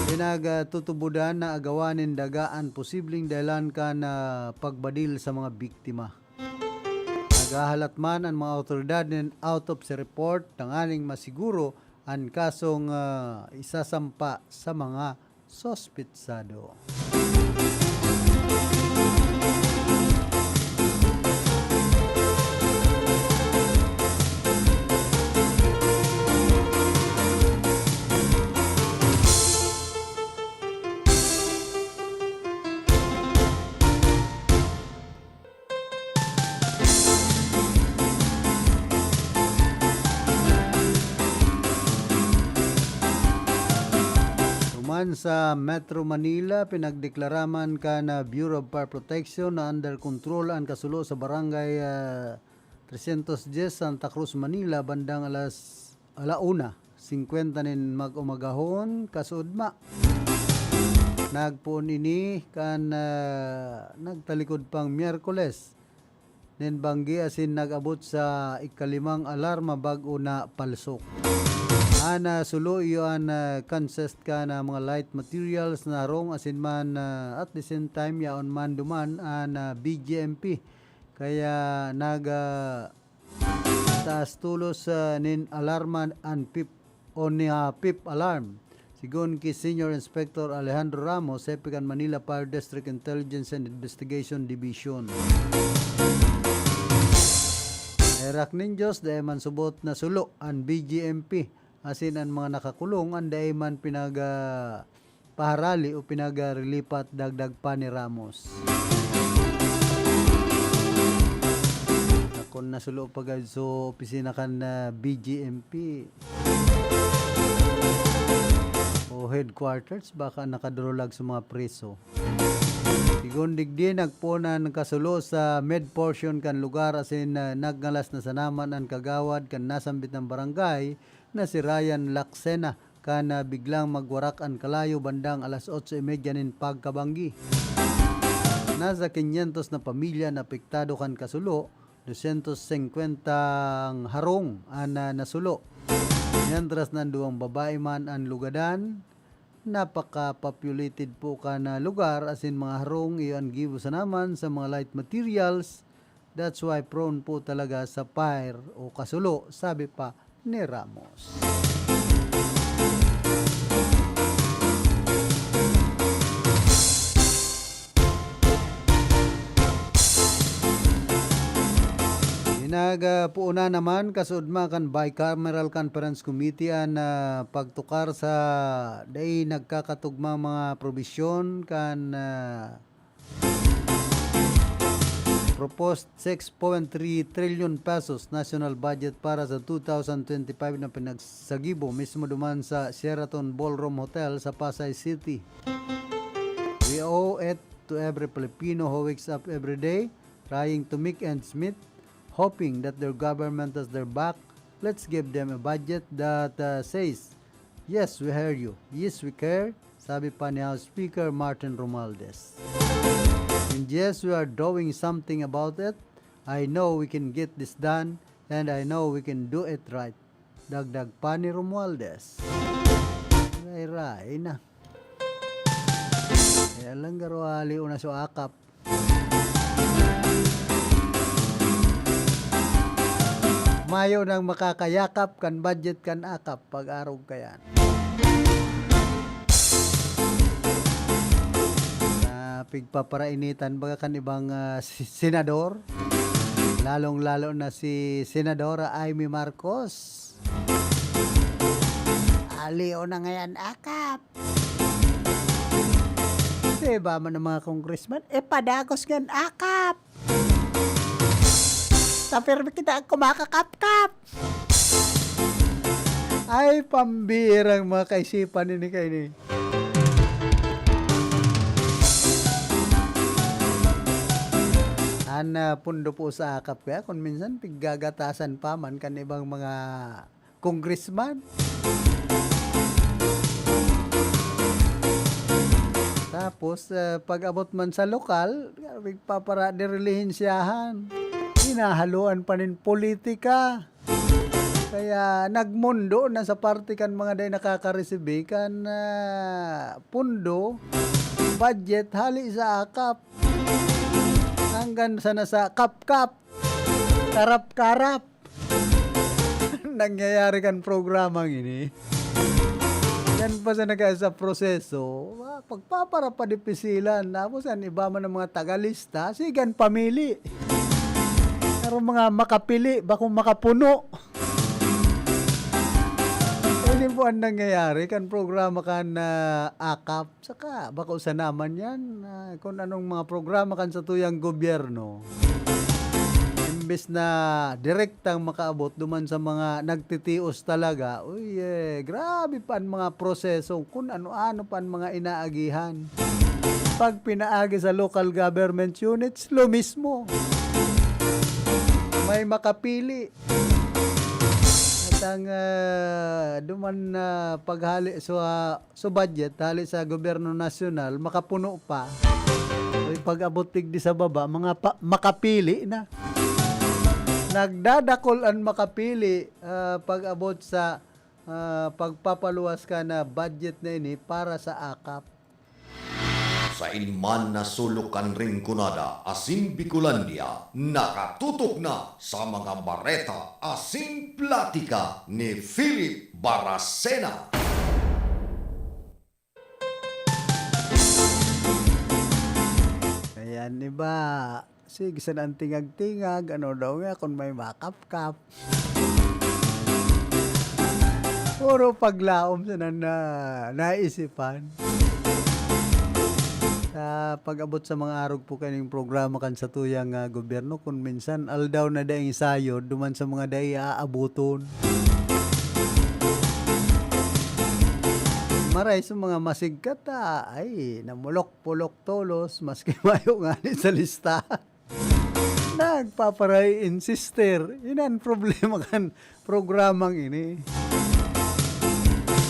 Pinagtutubodan na agawa nin daga an posibleng dahilan kan, ah, pagbadil sa mga biktima. Naghahalat man an mga awtoridad nin autopsy report tanganing masiguro an kasong, ah, isasampa sa mga suspetsado. Duman sa Metro Manila, pinagdeklara man kan Bureau of Fire Protection na under control an kasulo sa Barangay, ah, trescientos diez, Santa Cruz, Manila, bandang alas ala una singkwenta nin mag-umagahon, kasuodma. Nagpoon ini kan, ah, nagtalikod pang Miyerkules nin banggi asin nag-abot sa ikalimang alarma bago na palsok. An, ah, sulo iyo an, ah, consist kan, ah, mga light materials na harong asin man, ah, at the same time, yaon man duman an, ah, B G M P. Kaya nag, ah, taas tolos, ah, nin alarma an pip o ni, ah, pip alarm. Sigon ki Senior Inspector Alejandro Ramos, hepe kan Manila Fire District Intelligence and Investigation Division. Herak nin Diyos, dai man subot na sulo an B G M P, asin an mga nakakulong an dai man pinag, ah, paharali o pinagrilipat, dagdag pa ni Ramos. Kun nasulo pa gad sa opisina kan, ah, B G M P o headquarters, baka nakadurulag sa mga preso. Sigon digdi, nagpoon an kasulo sa mid-portion kan lugar asin, ah, nagngalas na sana man an kagawad kan nasambit na barangay na si Ryan Laksena kan, ah, biglang magwarak an kalayo bandang alas otso y media nin pagkabanggi. Nasa kinyentos na pamilya an apektado kan kasulo, dosyentos singkwenta ang harong an, ah, nasulo. Mientras na an duwang babae man an lugadan, napaka-populated po kan, ah, lugar, asin mga harong iyo an gibo sana man sa mga light materials. That's why prone po talaga sa fire o kasulo, sabi pa ni Ramos. Pinagpuunan naman, kasuodma kan Bicameral Conference Committee an, ah, pagtukar sa dai nagkakatugmang mga probisyon kan, ah, proposed six point three trillion pesos national budget para sa two thousand twenty-five na pinagsagibo mismo duman sa Sheraton Ballroom Hotel sa Pasay City. We owe it to every Filipino who wakes up every day trying to make ends meet, hoping that their government has their back. Let's give them a budget that, uh, says, "Yes, we hear you. Yes, we care," sabi pa ni House Speaker Martin Romualdez. "And yes, we are doing something about it. I know we can get this done, and I know we can do it right," dagdag pa ni Romualdez. Ray-ray na. Kaya lang, garo, aliw na sa akap. Mayo nang makakayakap kan budget kan akap pag-arog kayan. Na pigpaparainitan baga kan ibang, ah, si-, senador, lalong-lalo na si Senadora Imee Marcos. Aliw na ngayan, akap. Diba man ang mga congressman? E, padagos ngayan, akap. Tapirmi kita ang kumakakapkap. Ay, pambirang mga kaisipan ini kaini. An, ah, pundo po sa akap kaya kung minsan piggagatasan pa man kan ibang mga congressman. Tapos, ah, pag-abot man sa lokal, pagpapara-, dirilihinsyahan. Hinahaluan pa nin politika. Kaya nagmundo na sa parte kan mga dai nakakaresibi kan, ah, pundo, budget, hali sa akap. Hanggang sana sa kapkap, karap-karap. Nangyayari kan programang ini. Yan pa sa nagka-, sa proseso, ah, pagpaparapadipisilan. Tapos yan, iba man ang mga tagalista, sigan pamili. Pero mga makapili, bakong makapuno. Ini po ang nangyayari kan programa kan, ah, akap. Saka, bako sana man yan, ah, kung anong mga programa kan satuyang gobyerno. Imbes na direktang makaabot duman sa mga nagtitios talaga, uy, eh, grabe pa an mga proseso, kung ano-ano pa an mga inaagihan. Pag pinaagi sa local government units, lo mismo. May makapili. At ang, ah, duman na paghali sa, sa budget, hali sa gobyerno nasyonal, makapuno pa. Uy, pag-abot digdi sa baba, mga pa-, makapili na. Nagdadakol an makapili, ah, pag-abot sa, ah, pagpapaluwas kan budget na ini para sa akap. Sain man na sulok kan Rinconada asin Bicolandia, nakatutok na sa mga bareta asin platika ni Philip Baracena. Ayan, iba. Sige, sana an tingag-tingag, ano daw nga, kun may makapkap. Puro paglaom sana na naisipan. Sa pag-abot sa mga arog po kaning programa kan satuyang, ah, gobyerno, kun minsan aldaw na daing sayod, duman sa mga dai aaboton. Maray sa mga masigkat, ah, ay, namulok-pulok tolos, maski mayo ngani sa listahan. Nagpapara-insister. Inan problema kan programang ini.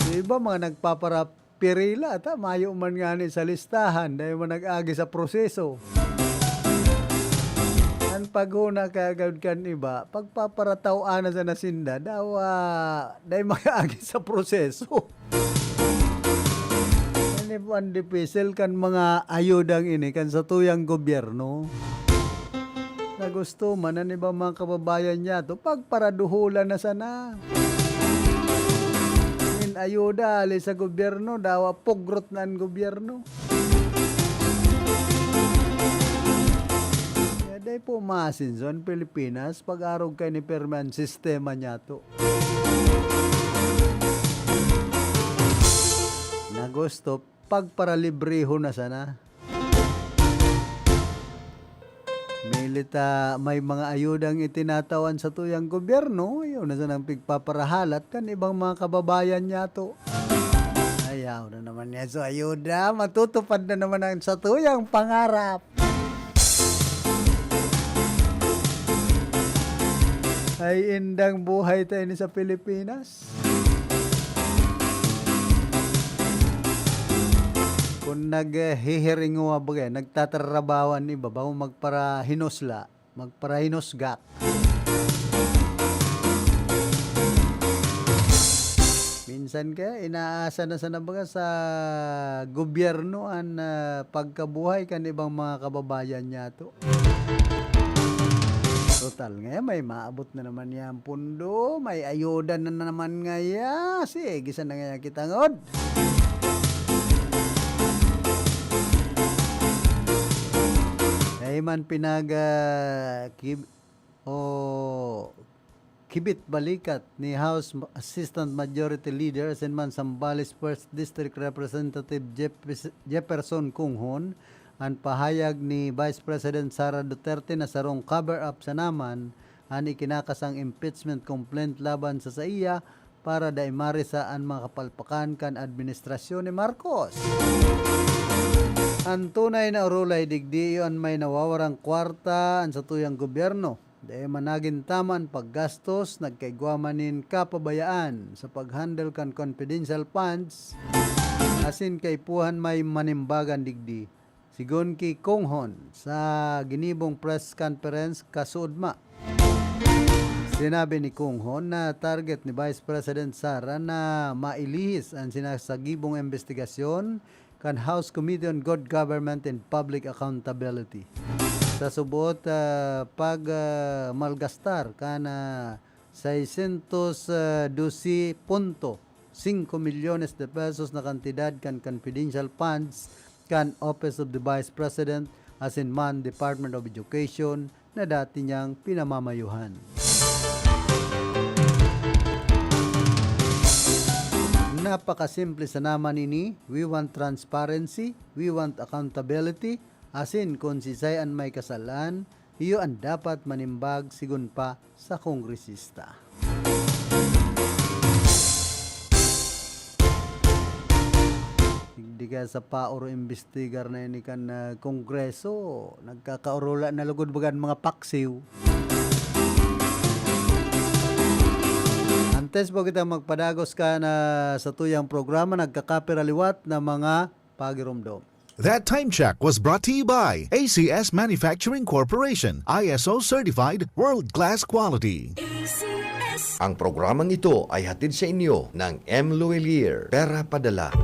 Yung iba, mga nagpaparapirila, ta, mayo man ngani sa listahan, dahil man nag-agi sa proseso. An paghona kaya gawd kan iba, pagpaparataw-an na sana sinda, daw, ah, dahil mag-agi sa proseso. Ini po an dipisil kan mga ayudang ini kan satuyang gobyerno. Na gusto man an ibang mga kababayan niyato, pagparaduholan na sana. Nin ayuda hali sa gobyerno, dawa pugrot na an gobyerno. Kaya dai po maasenso an Pilipinas, pag-arog kaini pirmi an sistema niyato. Na gusto, pagparalibrehon na sana. Milit, ah, may mga ayudang itinatao an satuyang gobyerno, iyo na sanang pigpaparahalat kan ibang mga kababayan niyato. Ayaw na naman niya sa ayuda, matutupad na naman ang satuyang pangarap. Ay, indang buhay ta ini sa Pilipinas. Kun naghihiringuwa, baga, nagtatrabaho an iba, bako magparahinosla, magparahinosgak. Minsan kaya, inaasa na sana baga sa gobyerno an, ah, pagkabuhay kan ibang mga kababayan niyato. Total, ngayon may maabot na naman yan pundo, may ayuda na naman ngaya. Sige, sana ngaya kita ngod. Dai man pinag, ah, kib-, o kibit-balikat ni House Assistant Majority Leader asin man Zambales First District Representative Jep-, Jefferson Kunghon an pahayag ni Vice President Sara Duterte na sarong cover-up sana man an ikinakasang impeachment complaint laban sa saiya para dai marisa an mga kapalpakan kan administrasyon ni Marcos. An tunay na orolay digdi iyo an may nawawarang kwarta an satuyang gobyerno. Dai man nagin tama an paggastos, nagkaigwa man nin kapabayaan sa pag-handle kan confidential funds, asin kaipuhan may manimbagan digdi. Sigon ki Kunghon sa ginibong press conference kasuodma, sinabi ni Kunghon na target ni Vice President Sara na mailihis an sinasagibong imbestigasyon kan House Committee on Good Government and Public Accountability. Sa subot, ah, pag, ah, malgastar kan, ah, seiscientos doce punto cinco milyones de pesos na kantidad kan confidential funds kan Office of the Vice President asin man Department of Education na dati niyang pinamamayuhan. Napakasimple sana man ini, we want transparency, we want accountability, asin kun siisay an may kasalan, iyo an dapat manimbag sigon pa sa kongresista. Digdi kaya sa paoro imbestigar na ini kan, ah, Kongreso, nagkakaorola na lugod baga an mga paksiw. Antes po kita magpadagos kan satuyang programa, nagkakapira liwat na mga pagiromdom. That time check was brought to you by A C S Manufacturing Corporation, I S O certified, world-class quality. A C S. Ang programang ito ay hatid sa inyo ng M Luwilier, Pera Padala.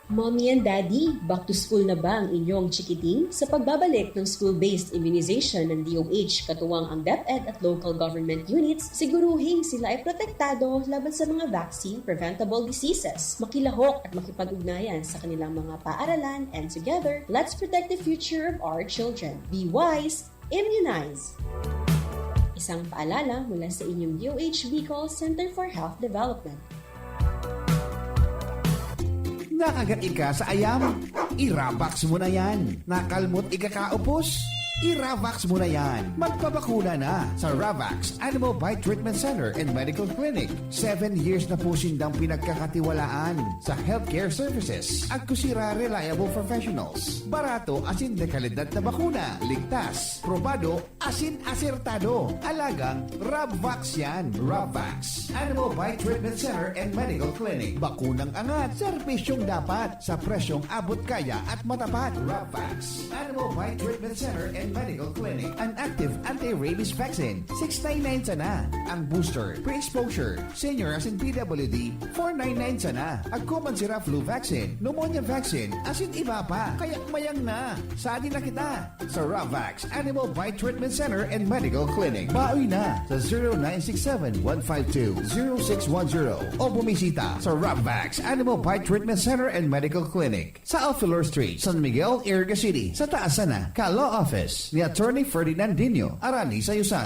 Mommy and Daddy, back to school na ba ang inyong chikiting? Sa pagbabalik ng school-based immunization ng D O H, katuwang ang DepEd at local government units, siguruhing sila ay protektado laban sa mga vaccine-preventable diseases. Makilahok at makipag-ugnayan sa kanilang mga paaralan, and together, let's protect the future of our children. Be wise, immunize! Isang paalala mula sa inyong D O H Bicol Center for Health Development. Nakagat ika sa ayam? I-Ravax mo na yan. Nakalmot ikakaupos? I-Ravax mo na yan. Magpabakuna na sa Ravax Animal Bite Treatment Center and Medical Clinic. Seven years na po sindang pinagkakatiwalaan sa healthcare services. Agko sira reliable professionals. Barato asin de kalidad na bakuna. Ligtas, probado, asin asertado. Alagang Rabvax yan. Rabvax. Animal Bite Treatment Center and Medical Clinic. Bakunang angat, serbisyong dapat, sa presyong abot kaya at matapat. Rabvax. Animal Bite Treatment Center and Medical Clinic. An active anti-rabies vaccine, six nine nine sana. Ang booster, pre-exposure, senior asin P W D, four nine nine sana. Agko man sira flu vaccine, pneumonia vaccine, asin iba pa. Kaya mayang na. Sadi na kita sa Ravax Animal Bite Treatment Center and Medical Clinic. Baoy na sa zero nine six seven, one five two, zero six one zero o bumisita sa Ravax Animal Bite Treatment Center and Medical Clinic sa Alfilor Street, San Miguel, Iriga City, sa taas sana ka Law Office ni Attorney Ferdinand Dino, Arani Sayusan.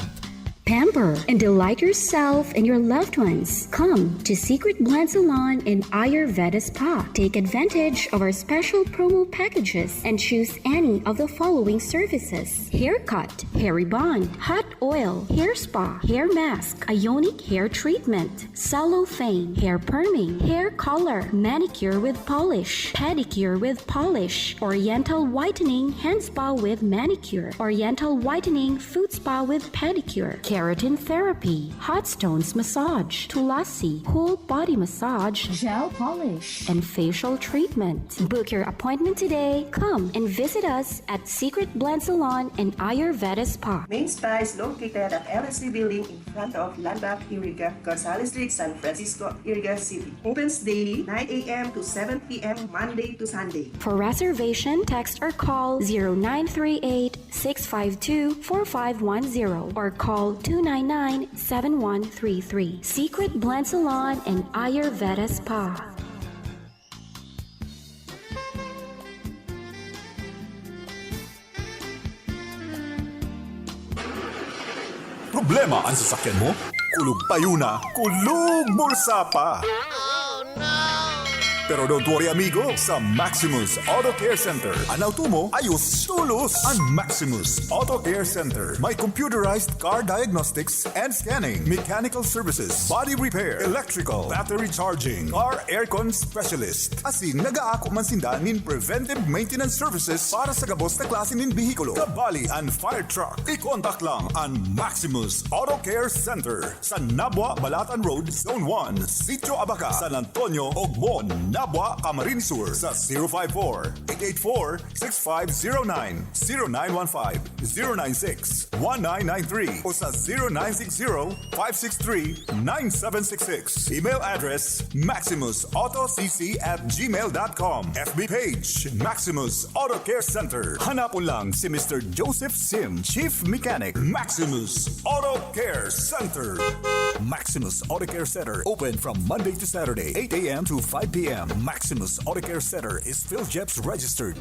Pamper and delight yourself and your loved ones. Come to Secret Blend Salon and Ayurveda Spa. Take advantage of our special promo packages and choose any of the following services: haircut, hair rebond, hot oil, hair spa, hair mask, ionic hair treatment, cellophane, hair perming, hair color, manicure with polish, pedicure with polish, oriental whitening, hand spa with manicure, oriental whitening, foot spa with pedicure, keratin therapy, hot stones massage, tulasi, whole body massage, gel polish, and facial treatment. Book your appointment today. Come and visit us at Secret Blend Salon and Ayurveda Spa. Main Spa is located at L S C Building in front of Landmark Iriga, Gonzales Street, San Francisco, Iriga City. Opens daily, nine a m to seven p m, Monday to Sunday. For reservation, text or call zero nine three eight, six five two, four five one zero or call two nine nine, seven one three three. Secret Blend Salon and Ayurveda Spa. Problema an sasakyan mo? Kulog payo na, kulog bulsa pa! Pero don't worry, amigo, sa Maximus Auto Care Center, an auto mo ayos tolos. An Maximus Auto Care Center may computerized car diagnostics and scanning, mechanical services, body repair, electrical, battery charging, car aircon specialist. Asin nagaako man sinda nin preventive maintenance services para sa gabos na klase nin behikulo, kabali an fire truck. I-contact lang an Maximus Auto Care Center sa Nabua, Balatan Road, Zone one, Sitio Abaca, San Antonio, Ogmon, Nabua, Camarines Sur, sa zero five four, eight eight four, six five zero nine, zero nine one five, zero nine six, one nine nine three o sa zero nine six zero, five six three, nine seven six six. Email address, maximus auto c c at gmail dot com. F B page, Maximus Auto Care Center. Hanapon lang si Mister Joseph Sim, Chief Mechanic, Maximus Auto Care Center. Maximus Auto Care Center, open from Monday to Saturday, eight a m to five p m. Maximus Auto Care Center is PhilGEPS registered.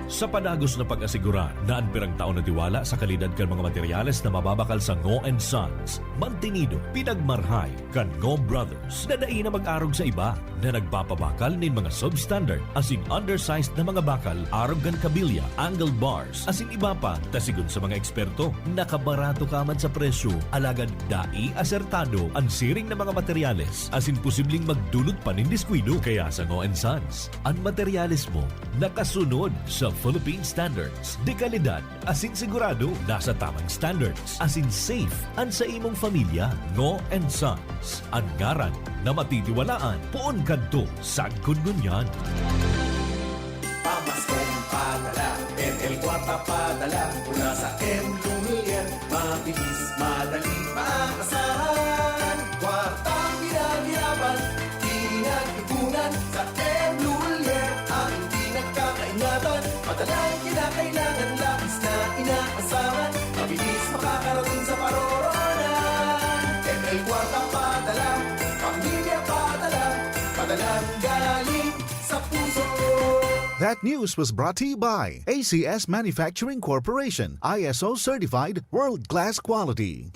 Sa padagos na pag-asigurar na an pirang taon na tiwala sa kalidad kan mga materyales na mababakal sa Ngo and Sons, mantinido, pinagmarhay kan Ngo Brothers na dai na mag-arog sa iba, na nagpapabakal nin mga substandard asin undersized na mga bakal arog kan kabilya, angle bars, asin iba pa, ta sigon sa mga eksperto, nakabarato ka man sa presyo, alagad dai asertado an siring na mga materyales asin posibleng magdulot pa nin diskuido. Kaya sa Ngo and Sons, an materyales mo nakasunod sa Philippine standards, de kalidad asin sigurado nasa tamang standards, asin safe an sa imong pamilya. Ngo and Sons, an ngaran na matitiwalaan poon kadto sagkod ngunyan. Pamaskong padala, M L Kwarta padala, mula sa M Lumiere, mabilis, madali, maasahan. Kwartang pinaghirapan, pinag-ipunan, sa M Lumiere, ang hindi nagkakaingatan. Madalang kinakailangan, labis na inaasahan, mabilis makakarating sa paroroonan. M L Kwarta padala, pamilya padala, padalang galing sa puso. That news was brought to you by A C S Manufacturing Corporation, I S O certified, world-class quality.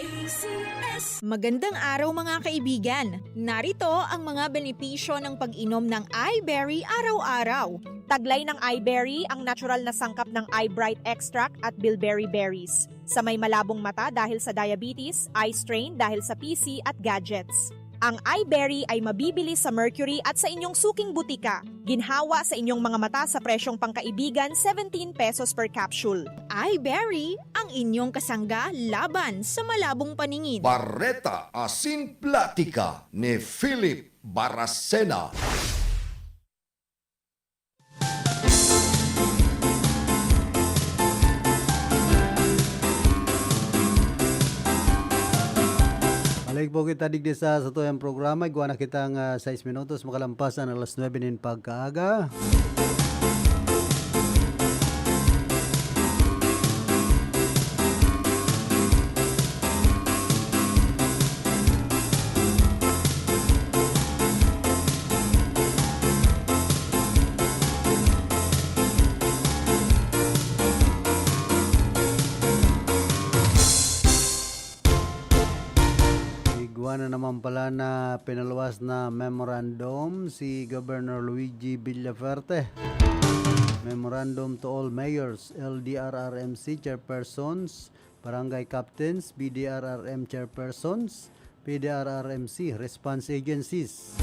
Magandang araw, mga kaibigan! Narito ang mga benepisyo ng pag-inom ng iBerry araw-araw. Taglay ng iBerry ang natural na sangkap ng iBright extract at bilberry berries. Sa may malabong mata dahil sa diabetes, eye strain dahil sa P C at gadgets. Ang iBerry ay mabibili sa Mercury at sa inyong suking butika. Ginhawa sa inyong mga mata sa presyong pangkaibigan, seventeen pesos per capsule. iBerry, ang inyong kasangga laban sa malabong paningin. Bareta asin platika ni Philip Baracena. Balik po kita digdi sa satuyang programa. Igwa na kitang, ah, sais minutos makalampas an alas nuebe nin pagkaaga. Igwa na naman pala na pinaluwas na memorandum si Governor Luigi Villafuerte. Memorandum to all mayors, L D R R M C chairpersons, barangay captains, B D R R M chairpersons, P D R R M C response agencies.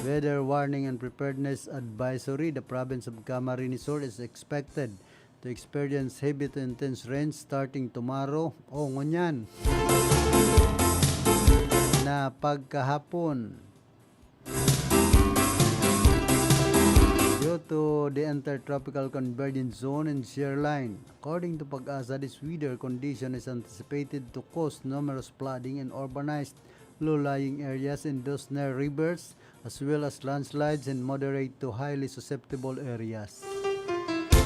Weather warning and preparedness advisory, the province of Camarines Sur is expected to experience heavy to intense rain starting tomorrow. Oh, ngunyan. Na pagkahapon. Due to the Intertropical Convergence Zone and Shear Line, according to PAGASA, this weather condition is anticipated to cause numerous flooding in urbanized low-lying areas in those near rivers, as well as landslides in moderate to highly susceptible areas.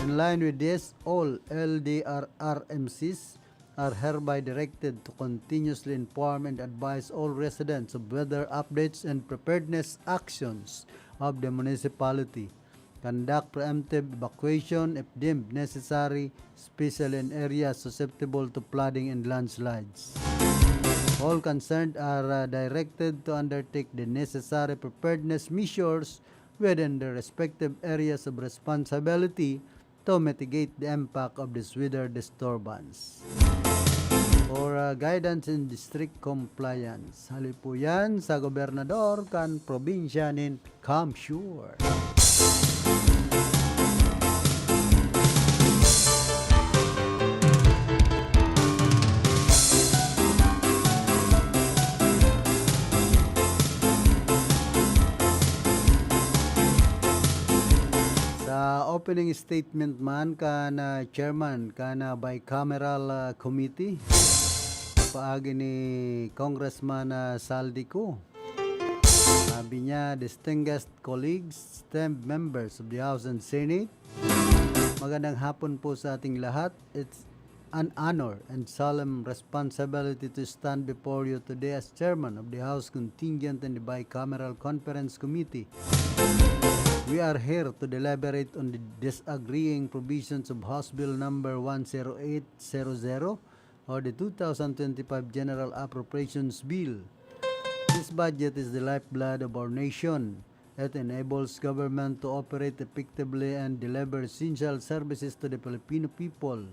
In line with this, all L D R R M Cs are hereby directed to continuously inform and advise all residents of weather updates and preparedness actions of the municipality. Conduct preemptive evacuation if deemed necessary, especially in areas susceptible to flooding and landslides. All concerned are, uh, directed to undertake the necessary preparedness measures within their respective areas of responsibility to mitigate the impact of this weather disturbance. For, uh, guidance in district compliance, hali po yan sa gobernador kan probinsya nin Kamsur. Sa opening statement man kan, ah, chairman kan, ah, bicameral, ah, committee, paagi ni Congressman, ah, Saldico, sabi niya, "Distinguished colleagues, esteemed members of the House and Senate, magandang hapon po sa ating lahat. It's an honor and solemn responsibility to stand before you today as chairman of the House Contingent and the Bicameral Conference Committee. We are here to deliberate on the disagreeing provisions of House Bill number one zero eight zero zero or the two thousand twenty-five General Appropriations Bill. This budget is the lifeblood of our nation. It enables government to operate effectively and deliver essential services to the Filipino people.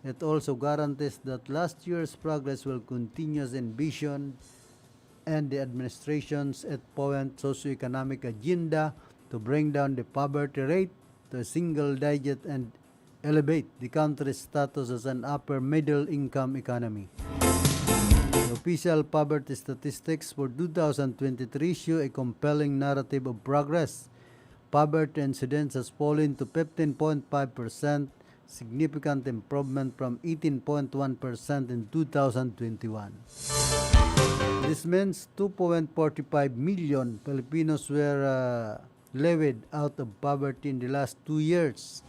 It also guarantees that last year's progress will continue as envisioned and the administration's eight-point socioeconomic agenda to bring down the poverty rate to a single digit and elevate the country's status as an upper middle income economy." The official poverty statistics for two thousand twenty-three show a compelling narrative of progress. Poverty incidence has fallen to fifteen point five percent, significant improvement from eighteen point one percent in two thousand twenty-one. This means two point forty-five million Filipinos were, uh, lifted out of poverty in the last two years.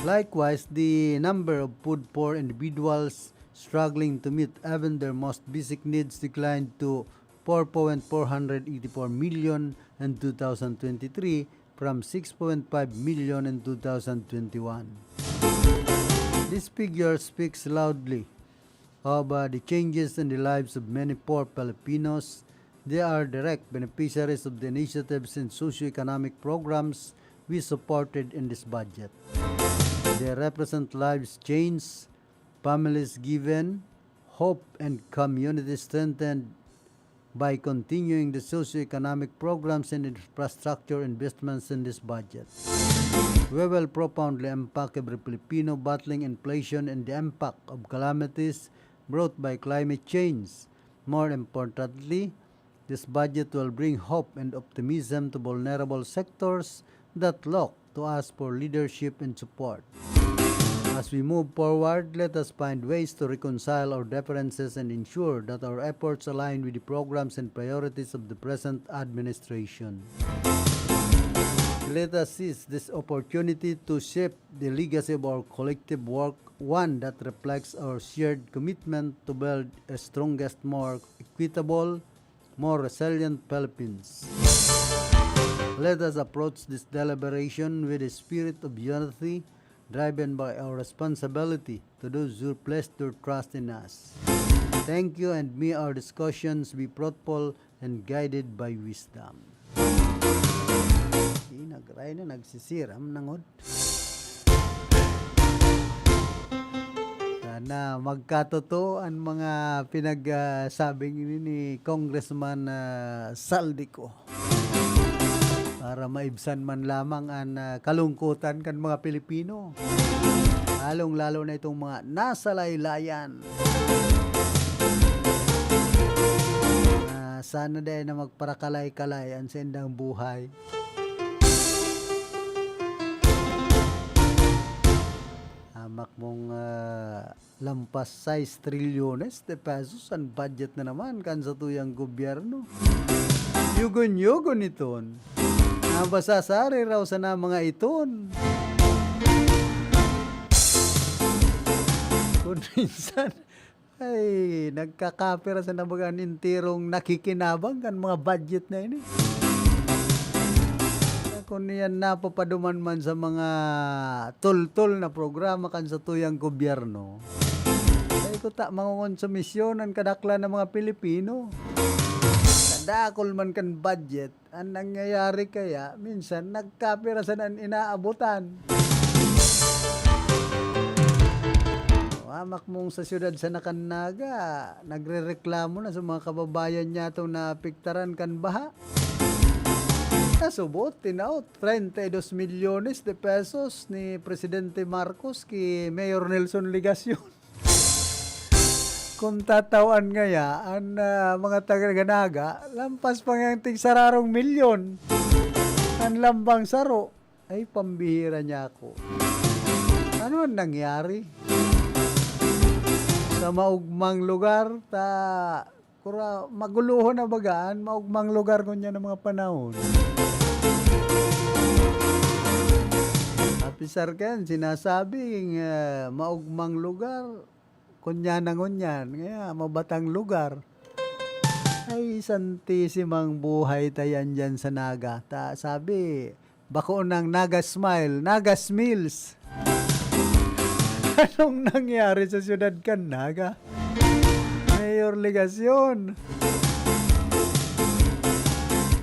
Likewise, the number of food poor individuals struggling to meet even their most basic needs declined to four point four hundred eighty-four million in two thousand twenty-three from six point five million in two thousand twenty-one. This figure speaks loudly of, uh, the changes in the lives of many poor Filipinos. They are direct beneficiaries of the initiatives and socioeconomic programs we supported in this budget. They represent lives changed, families given hope, and community strengthened by continuing the socioeconomic programs and infrastructure investments in this budget. We will profoundly impact every Filipino battling inflation and the impact of calamities brought by climate change. More importantly, this budget will bring hope and optimism to vulnerable sectors that look to us for leadership and support. As we move forward, let us find ways to reconcile our differences and ensure that our efforts align with the programs and priorities of the present administration. Let us seize this opportunity to shape the legacy of our collective work, one that reflects our shared commitment to build a strongest, more equitable, more resilient Philippines. Let us approach this deliberation with a spirit of unity, driven by our responsibility to those who place their trust in us. Thank you, and may our discussions be fruitful and guided by wisdom. Di nagray na nagsisiram nangod. Sana magkatotoo an mga pinag, ah, sabing ini ni Congressman, ah, Saldico. Para maibsan man lamang an, ah, kalungkutan kan mga Pilipino. Lalong-lalo na itong mga nasa laylayan. Ah, sana dai na magparakalay-kalay an saindang buhay. Hamak mong, ah, lampas sais trilyones de pesos an budget na naman kan satuyang gobyerno. Yugon-yugon iton. Nabasa sa ari raw sana mga iton. Kung minsan, ay, nagkakapira sa nabagan enterong nakikinabang kan mga budget na ini. Kung niyan napapaduman man sa mga tultol na programa kan satuyang gobyerno, ay Tuta, mangongonsumisyon an kadaklan na mga Pilipino. Kadakul man kan budget, an nangyayari kaya, minsan nagkapira sana an inaabotan. Hamak mong sa siyudad sana kan Naga, nagrereklamo na sa mga kababayan niyatong naapektaran kan baha. Nasubot, tinaot, treinta y dos milyones de pesos ni Presidente Marcos ki Mayor Nelson Legacion. Kung tatawan ngaya, an, ah, mga taga Naga, lampas pa ngayang tigsararong milyon. An lambang saro, ay pambihira niya ako. Ano an nangyari? Sa maugmang lugar, ta, kura, magulohon na baga an maugmang lugar ngunyan na mga panahon. Apisar kan sinasabing, ah, maugmang lugar, ngunyan na ngunyan, kaya mabatang lugar. Ay, santisimang buhay ta yan dyan sa Naga. Ta, sabi, bako nang Naga Smile, Naga Smiles. Anong nangyari sa siyudad kan Naga? Mayor Legacion.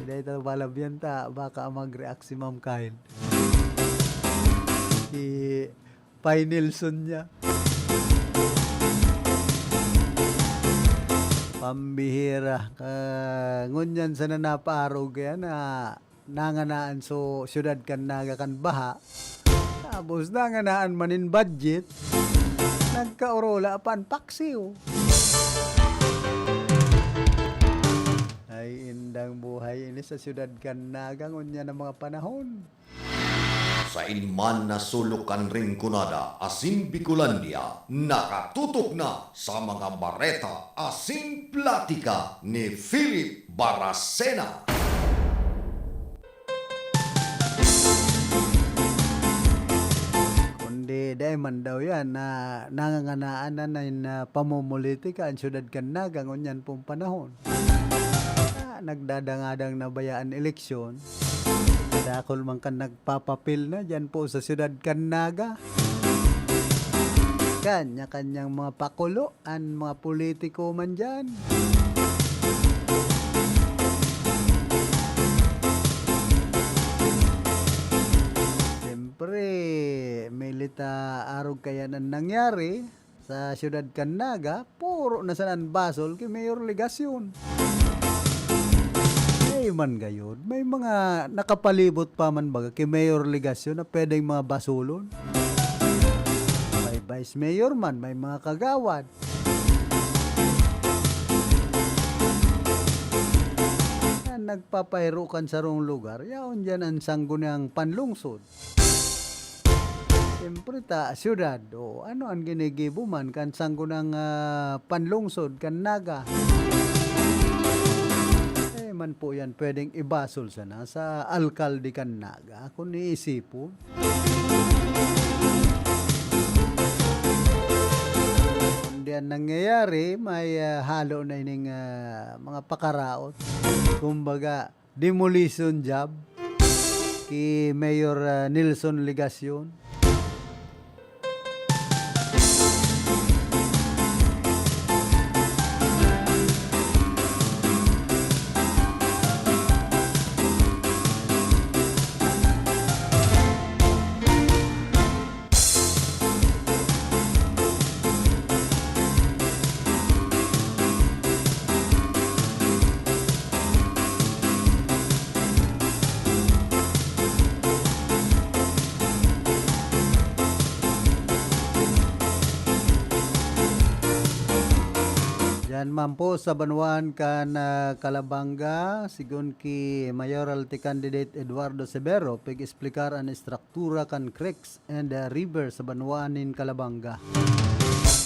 Dahil ito, palabyan ta, baka mag-react si Ma'am Kyle. Si Pai Nelson niya. Pambihira. Ka-, ngunyan sana napaarog kaya na nanganaan so siyudad kan Naga kan baha. Tapos nanganaan man nin budget. Nagkaorola pa an paksiw. Ay, indang buhay ini sa siyudad kan Naga ngunyan na mga panahon. Sain man na sulok kan Rinconada asin Bicolandia, nakatutok na sa mga bareta asin platika ni Philip Baracena. Kundi dai man daw yan na nanganganaan na nin, ah, pamumulitika an siyudad kan Naga ngunyan pong panahon. Ah, nagdadangadang na baya an eleksyon? Dakul man kan nagpapapil na diyan po sa siyudad kan Naga. Kanya-kanyang mga pakulo an mga politiko man diyan. Siyempre, milita arog kaya nan nangyari. Sa siyudad kan Naga, puro na sana an basol ki Mayor Legacion. Ay man gayod, may mga nakapalibot pa man baga ki Mayor Legacion na pwedeng mga basolon. May vice mayor man, may mga kagawad. Na nagpapairo kan sarong lugar, yaon diyan an sangguniang panlungsod. Siyempre ta, siyudad, o ano an ginigibo man kan sanggunang, ah, panlungsod kan Naga? Eh, man po yan pwedeng ibasol sana sa alkalde kan Naga, kung iisipon. Kundi an nangyayari, may, ah, halo na ining, ah, mga pakaraot. Kumbaga, demolition job ki Mayor, ah, Nelson Legacion. Diyan man po sa banwaan kan, ah, Calabanga, sigon ki Mayoralty Candidate Eduardo Severo, pig-explicar an estruktura kan creeks and, ah, river sa banwaan nin Calabanga,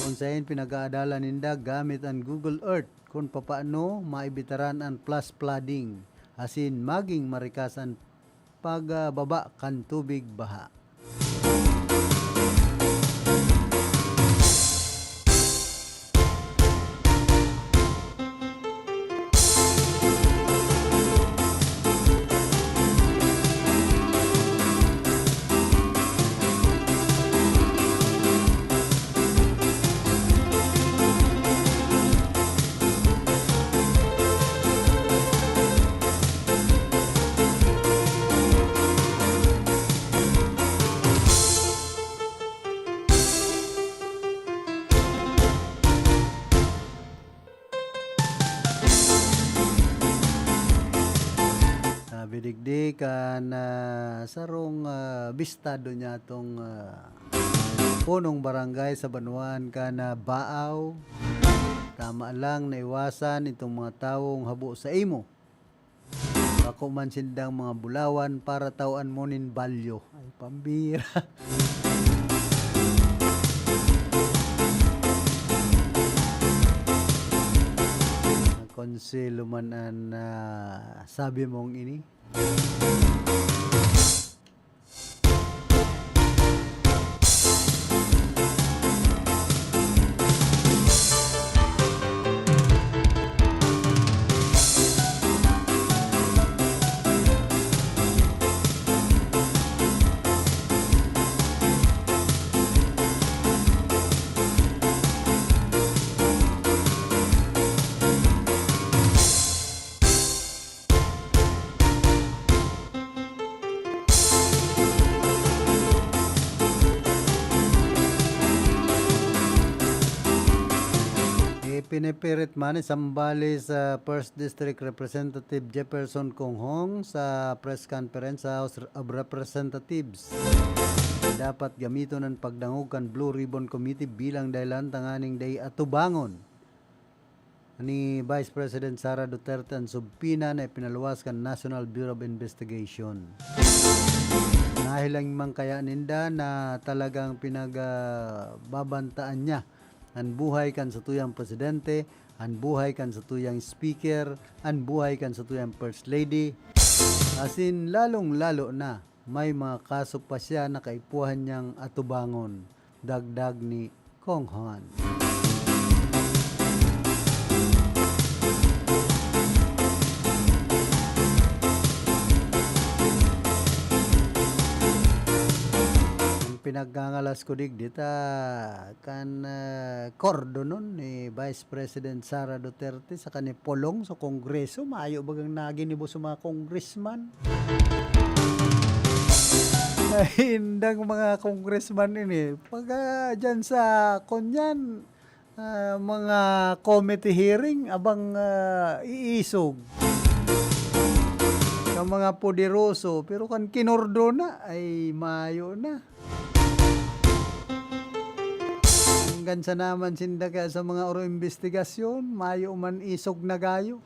kun saen pinag-aadalan ninda gamit an Google Earth kun papaano maibitaran an flash flooding asin maging marikas an pagbaba kan tubig baha. An, ah, sarong, ah, bistado niya tong, ah, punong barangay sa banwaan kan, ah, Baao. Tama lang, naiwasan itong mga tawong habo sa imo. Bako man sindang mga bulawan para tawan mo nin balyo. Ay, pambira. Konselo man an, ah, sabi mong ini. Ipinipirit man ni Zambales First District Representative Jefferson Conghong sa press conference sa House of Representatives. Dapat gamiton an pagdangog kan Blue Ribbon Committee bilang dahilan tanganing dai atubangon ni Vice President Sara Duterte an subpina na ipinaluwas kan National Bureau of Investigation. Nahiling man kaya ninda na talagang pinagbabantaan niya an buhay kan satuyang presidente, an buhay kan satuyang speaker, an buhay kan satuyang first lady. Asin lalong-lalo na, may mga kaso pa siya na kaipuhan niyang atubangon, dagdag ni Conghong. An pinagngangalas ko digdi ta kan, ah, kordonon ni Vice President Sara Duterte saka ni Polong sa Kongreso. Mayo bagang naginibo sa mga congressman. Ay, indang mga congressman ini. Pag, ah, dyan sa, kunyan, ah, mga committee hearing, abang, ah, iisog. Sa mga poderoso, pero kan kinordo na, ay mayo na. Hanggang sa naman sinda kaya sa mga oro imbestigasyon, mayo man isog na gayo.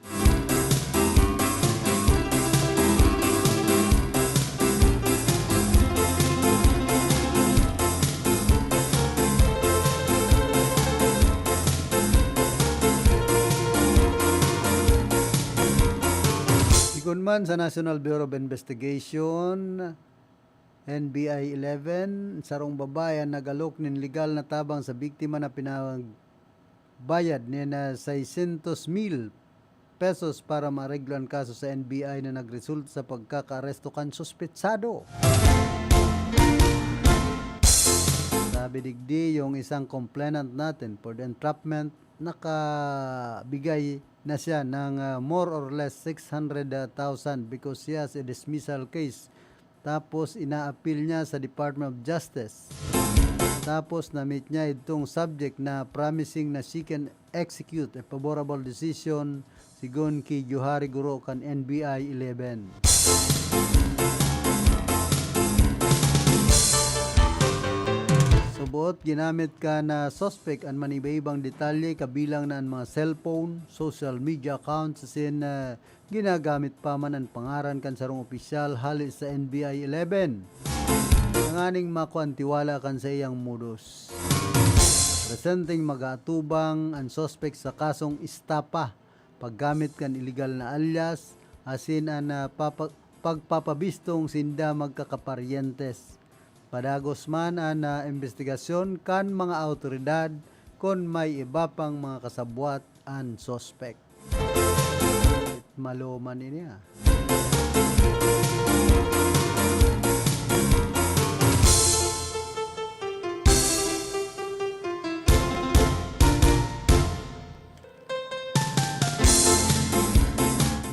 Sigon man sa National Bureau of Investigation, N B I eleven, sarong babae an nag-alok nin legal na tabang sa biktima na pinagbayad niya na seiscientos mil pesos para maareglo an kaso sa N B I na nagresulta sa pagkakaaresto kan suspetsado. Sabi digdi, yung isang complainant natin for the entrapment, nakabigay na siya ng, ah, more or less six hundred thousand because he has a dismissal case. Tapos, inaapil niya sa Department of Justice. Tapos, na-meet niya itong subject na promising na she can execute a favorable decision, sigon ki Johari Guro kan N B I eleven. Subot, ginamit kan suspect an maniba-ibang detalye, kabilang na an mga cellphone, social media accounts, asin, ah, ginagamit pa man an pangaran kan sarong opisyal hale sa N B I eleven, tanganing makua an tiwala kan saiyang modus. Presenteng mag-aatubang an suspect sa kasong estapa, paggamit kan iligal na alias, asin an, ah, papa-, pagpapabistong sinda magkakaparyentes. Padagos man an, ah, imbestigasyon kan mga awtoridad kun may iba pang mga kasabwat an suspek. Malo man ini, ah.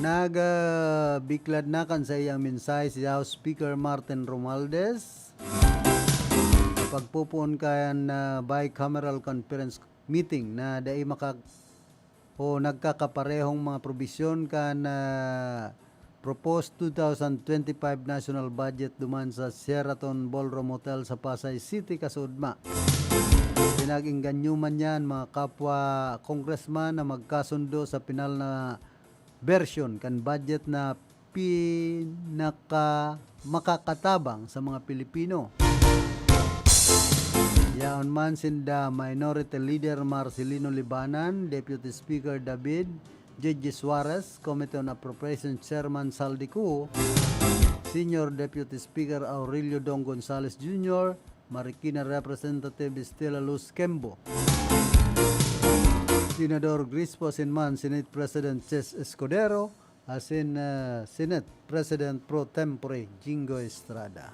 Nag, ah, biklad na kan saiyang mensahe si House Speaker Martin Romualdez sa pagpopoon kan, ah, bicameral conference meeting na dai maka-, o nagkakaparehong mga probisyon kan, ah, proposed two thousand twenty-five national budget duman sa Sheraton Ballroom Hotel sa Pasay City kasuodma. Pinag-engganyo man niya an mga kapwa congressman na magkasundo sa pinal na bersyon kan budget na pinaka-makakatabang sa mga Pilipino. Yaon man sinda Minority Leader Marcelino Libanan, Deputy Speaker David J J Suarez, Committee on Appropriations Chairman Saldi Cu, Senior Deputy Speaker Aurelio Dong Gonzales Junior, Marikina Representative Estela Luz Kembo, Senador Grispo Sinman, Senate President Chis Escudero, asin, ah, Senate President Pro Tempore Jingo Estrada.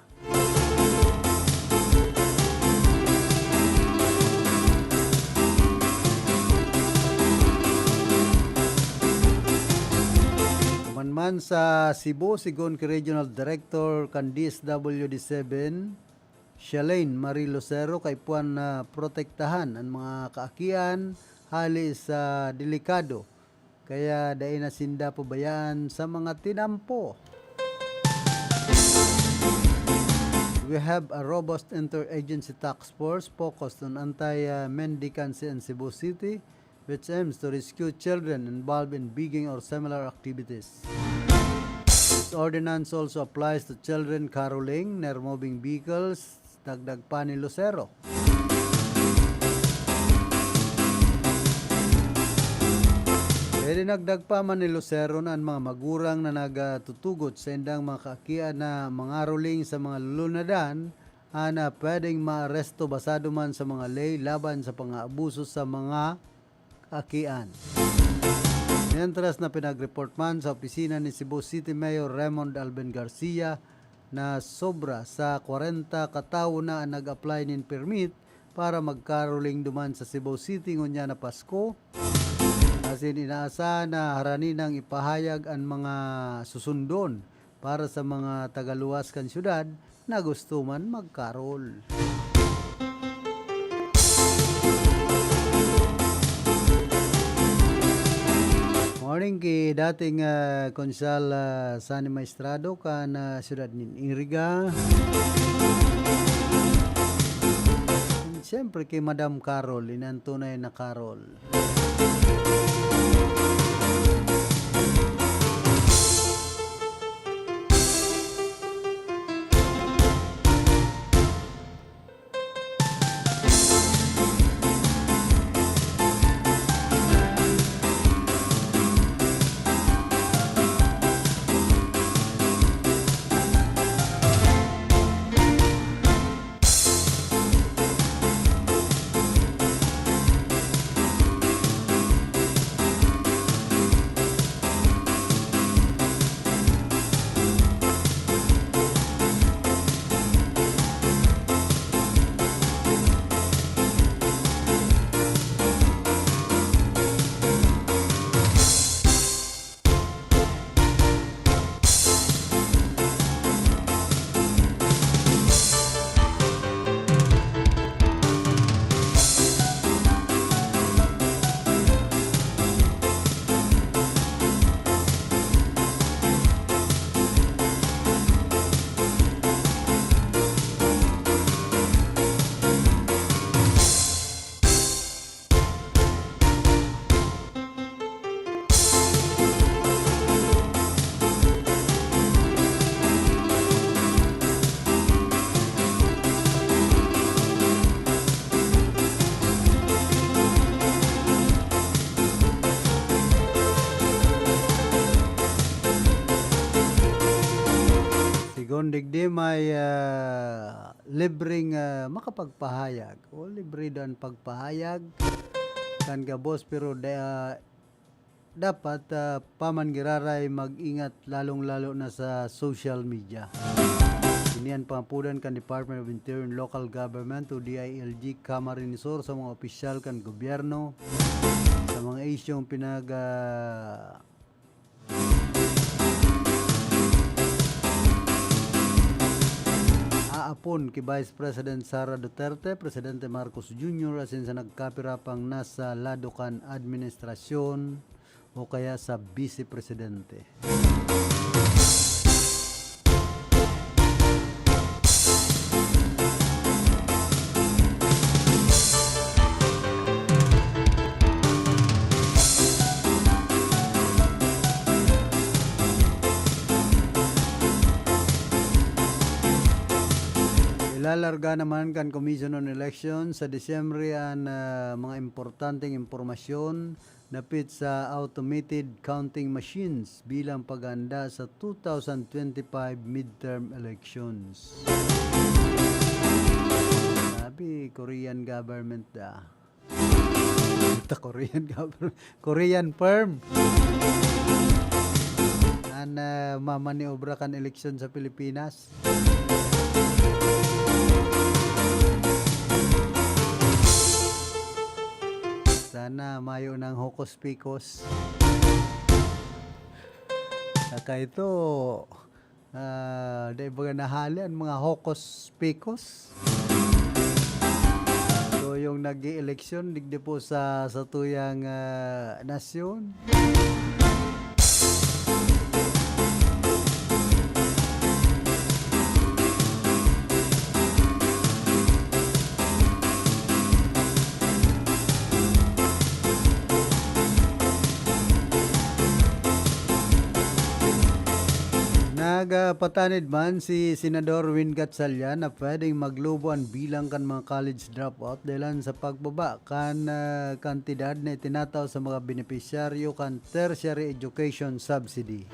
Human man sa Cebu, sigon ki Regional Director kan D S W D seven, Shalane Marie Lucero, kaipuhan na protektahan an mga kaakian hali sa delikado, kaya dai na sinda pabayaan sa mga tinampo. We have a robust interagency task force focused on anti-mendicancy in Cebu City, which aims to rescue children involved in begging or similar activities. This ordinance also applies to children caroling near moving vehicles, dagdag pa ni Lucero. Idinagdag pa man ni Lucero na an mga magurang na nagtutugot sa indang mga kaakian na mangaroling sa mga lulunadan, ana, pwedeng maaresto basado man sa mga ley laban sa pang-aabuso sa mga kaakian. Mientras na pinag-report man sa opisina ni Cebu City Mayor Raymond Alvin Garcia na sobra sa kwarenta ka tawo na an nag-apply nin permit para mag-caroling duman sa Cebu City ngunyan na Pasko, asin inaasahan na harani nang ipahayag an mga susundon para sa mga tagaluwas kan syudad na gusto man magkarol. Morning ki dating, ah, Konsehal, ah, Sunny Maestrado kan, ah, siyudad nin Iriga. Siyempre ki Madam Carol, ini an tunay na Carol. Sigon digdi may, ah, libreng, ah, makapagpahayag o libre daw an pagpahayag kan gabos, pero da-, dapat, ah, pa man giraray mag-ingat, lalong-lalo na sa social media. Ini an pangapodan kan Department of Interior and Local Government o D I L G Camarines Sur sa mga opisyal kan gobyerno sa mga isyung pinag, ah, aapon ki Vice President Sara Duterte, Presidente Marcos Junior asin sa nagkapirapang nasa lado kan administrasyon o kaya sa Vice Presidente. Lalarga naman kan Commission on Elections sa Disyembre an, ah, mga importanteng impormasyon dapit sa automated counting machines bilang paghahanda sa two thousand twenty-five midterm elections. Sabi, Korean government da. Ito, Korean government. Korean firm. An, ah, mamaniobra kan eleksyon sa Pilipinas. Sana mayo nang hocus-pocus. Saka ito, ah, dai baga nahali an mga hocus-pocus. So, yung nag-e-eleksyon, digdi po sa, sa tuyang, ah, nasyon. Nagpatanid man si Senador Win Gatchalian na pwedeng maglubo an bilang kan mga college dropout dahilan sa pagbaba kan, ah, kantidad na itinatao sa mga benepisyaryo kan tertiary education subsidy.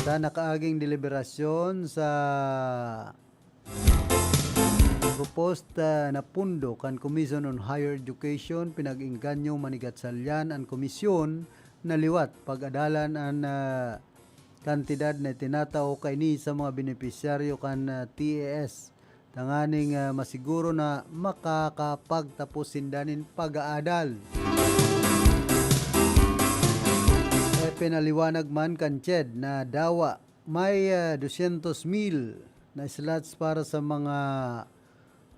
Sa nakaaging deliberasyon sa proposed, ah, na pundo kan Commission on Higher Education, pinag-engganyo man ni Gatchalian an komisyon na liwat pag-adalan an, ah, kantidad na itinatao kaini sa mga benepisyaryo kan, ah, T E S, tanganing, ah, masiguro na makakapagtapos sinda nin pag-aadal. Ipinaliwanag man kan CHED na dawa may, ah, dosyentos mil na slots para sa mga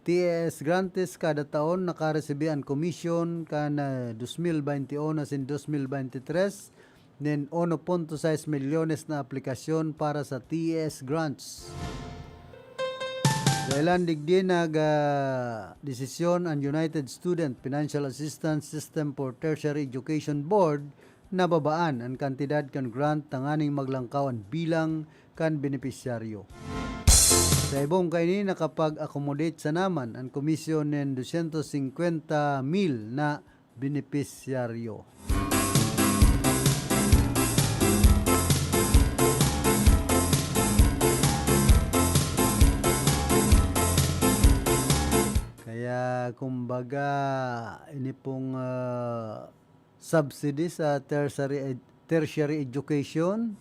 T E S grantees kada taon. Nakaresibi an komisyon kan, ah, dos mil baynte uno asin dos mil baynte tres nin uno punto sais milyones na aplikasyon para sa T E S grants. Dahilan digdi nag, ah, desisyon an United Student Financial Assistance System for Tertiary Education Board na babaan an kantidad kan grant tanganing maglangkaw an bilang kan benepisyaryo. Sa ibong kaini, nakapag-accommodate sana man an komisyon nin dosyentos singkwenta mil na benepisyaryo. Kaya, kumbaga, ini pong, ah, subsidy sa tertiary ed-, tertiary education.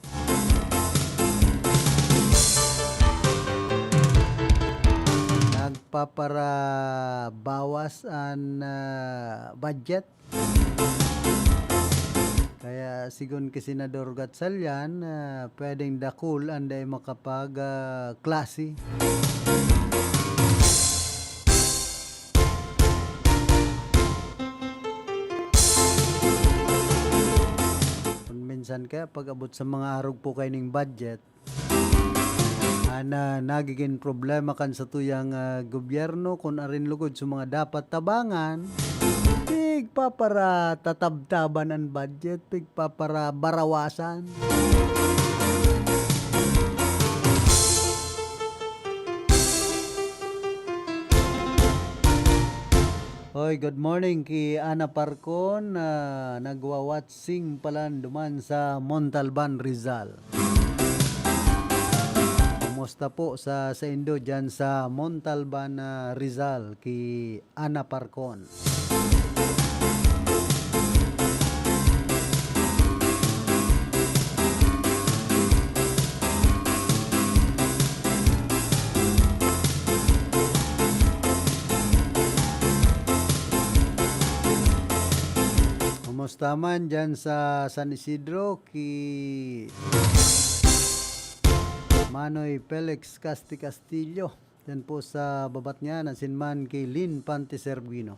Nagpaparabawas an, ah, budget. Kaya, sigon ki Senador Gatchalian, ah, pwedeng dakul an dai makapag, ah, klase. Kun minsan kaya, pag-abot sa mga arog po kaining budget, an, ah, nagigin problema kan satuyang, ah, gobyerno, kun arin lugod sa mga dapat tabangan, pigpaparatatabtaban an budget, pigpaparabarawasan. Hoy, good morning ki Ana Parcon, ah, nagwa-watching palan duman sa Montalban, Rizal. Kumusta po sa saindo diyan sa Montalban, ah, Rizal, ki Ana Parcon? Kumusta man diyan sa San Isidro, ki Manoy Felix Casti Castillo? Diyan po sa Babatngan, asin man ki Lynn Pantiserguino.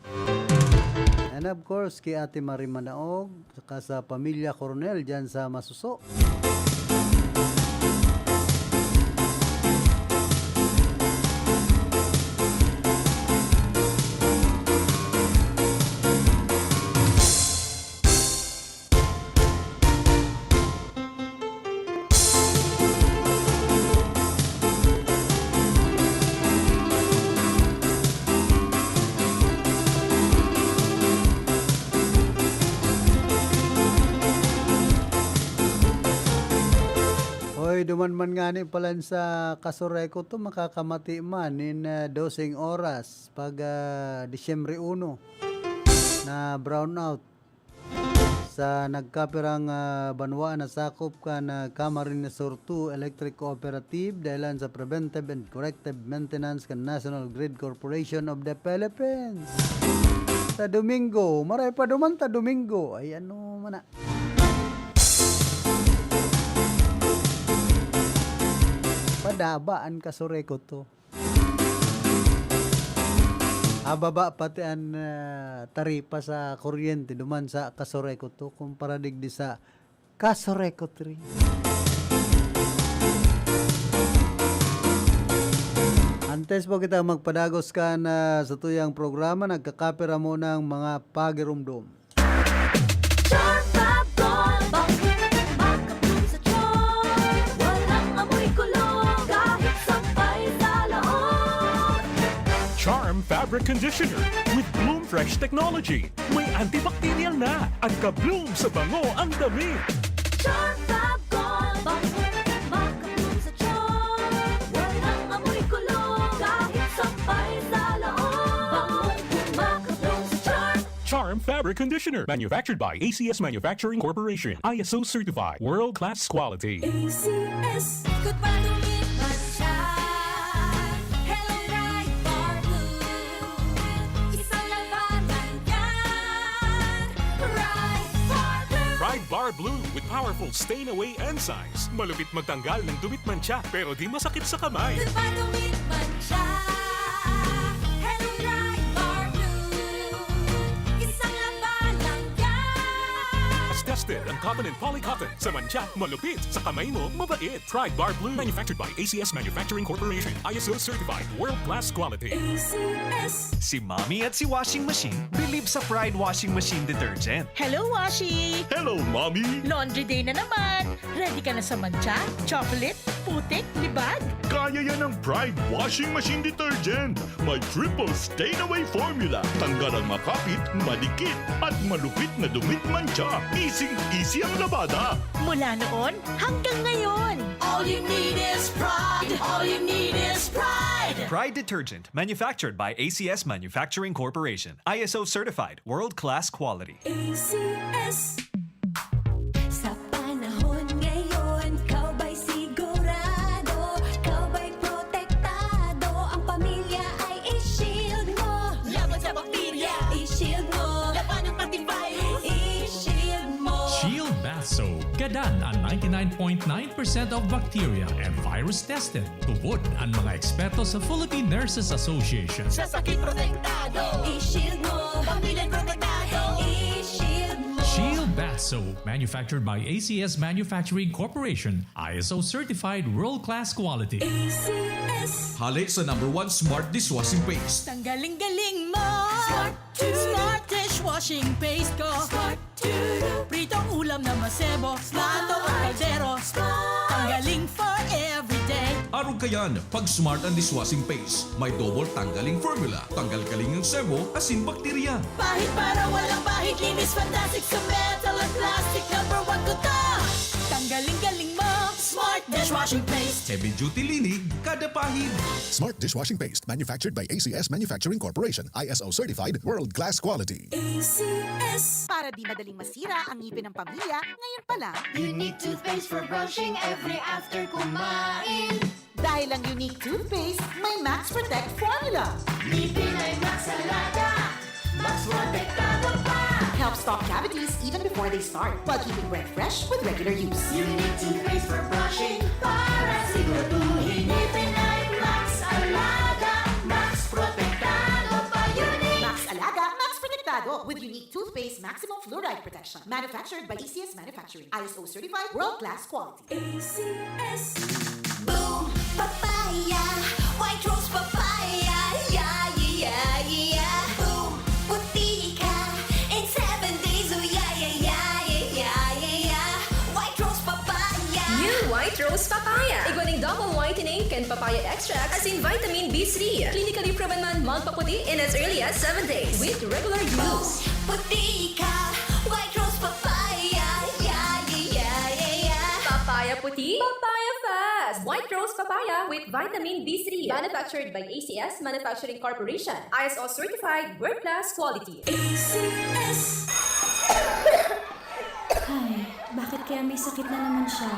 And of course, ki Ate Marie Manaog, saka sa pamilya Coronel diyan sa Masuso. Duman man ngani palan sa Casureco to, makakamati man nin, ah, doseng oras pag, ah, Disyembre uno na brownout sa nagkapirang, ah, banwa na sakop kan, ah, Camarines Sur two Electric Cooperative dahelan sa preventive and corrective maintenance kan National Grid Corporation of the Philippines. Sa Domingo, maray pa duman ta Domingo. Ay, ano man na. Padaba an Casureco to. Ababa pati an, ah, taripa sa kuryente duman sa Casureco to kumpara digdi sa Casureco three. Antes po kita magpadagos kan, ah, sa tuyang programa, nagkakapira muna ang mga pagirumdom. Charm Fab Gold, bangkong makabloom sa charm. Walang amoy kulog, kahit sampay sa laog. Charm Fabric Conditioner with Bloom Fresh Technology. May antibacterial na at ka-bloom sa bango ang damit. Charm Fab Gold, bangkong makabloom sa charm. Walang amoy kulog, kahit sampay sa laog. Bangkong makabloom sa charm. Charm Fabric Conditioner, manufactured by A C S Manufacturing Corporation, I S O certified, world-class quality. A C S. Good pa dumit man siya. Hello, Pride Bar Blue. Isang labanan yan. Pride Bar Blue. Pride Bar Blue with powerful stain away enzymes. Malupit magtanggal ng dumit mantsa, pero di masakit sa kamay. Good pa dumit man siya. Hello, Pride Bar Blue. Isang labanan yan. Mas tested ang cotton and polycotton. Sa mantsa, malupit. Sa kamay mo, mabait. Pride Bar Blue. Manufactured by A C S Manufacturing Corporation. I S O certified. World class quality. A C S. Si Mommy at si Washing Machine believe sa Pride Washing Machine Detergent. Hello, Washi! Hello, Mommy! Laundry day na naman! Ready ka na sa mantsa, chocolate, putik, libag? Kaya yan ng Pride Washing Machine Detergent! May triple stain away formula. Tanggal ang makapit, madikit, at malupit na dumit mantsa. Easing-easy ang labada. Mula noon hanggang ngayon. All you need is Pride. All you need is Pride. Pride Detergent, manufactured by A C S Manufacturing Corporation. I S O certified, world-class quality. A C S. Sa panahon ngayon, ikaw ba'y sigurado? Ikaw ba'y protektado? Ang pamilya ay i-shield mo. Laban sa bakterya, i-shield mo. Labanan pati virus, i-shield mo. Shield Bath Soap. Gadan an ninety-nine point nine percent of bacteria and virus tested. Tubod an mga eksperto sa Philippine Nurses Association. Sa sakit protektado, i-shield mo. Pamilya protektado, i-shield mo. Shield Bath Soap, manufactured by A C S Manufacturing Corporation, I S O certified world-class quality. A C S. Hale sa number one smart dishwashing paste. Tanggaling-galing mo. Smart. Smart dishwashing paste ko. Smart. Pritong ulam na masebo. Smart. Plato o kaldero. Smart. Tanggaling for everyday. Arog kayan, pag Smart ang dishwashing paste. May double tanggaling formula. Tanggal kaling ang sebo, asin bakterya. Pahid para walang pahid. Linis fantastic sa metal at plastic. Number one ko to. Tanggaling-galing mo. Smart dishwashing paste. Heavy duty linig, kada pahid. Smart dishwashing paste. Manufactured by A C S Manufacturing Corporation. I S O certified, world-class quality. A C S. Para di madaling masira ang ngipin ng pamilya, ngayon pa lang. Unique toothpaste for brushing every after kumain. Dahil ang Unique toothpaste, may Max Protect formula. Ngipin ay Max Alaga, Max Protektado pa. Helps stop cavities even before they start, while keeping breath fresh with regular use. Unique toothpaste for brushing para siguraduhin. Ngipin ay Max Alaga, Max Protektado pa. Unique. Max Alaga, Max Protektado with Unique toothpaste maximum fluoride protection. Manufactured by A C S Manufacturing. I S O certified, world-class quality. A C S. Boom Papaya, White Rose Papaya, yeah, yeah, yeah, yeah. Boom, puti ka in seven days, oh yeah, yeah, yeah, yeah, yeah, yeah, yeah. White Rose Papaya. New White Rose Papaya. Igwa nin double whitening kan papaya extract asin vitamin B three. Clinically proven man magpaputi in as early as seven days with regular use. Puti ka, White Rose Papaya, yeah, yeah, yeah, yeah, yeah. Papaya puti, papaya pa. Micros Papaya with Vitamin B three. Manufactured by A C S Manufacturing Corporation. I S O certified, world class quality. A C S. Ay, bakit kaya may sakit na naman siya?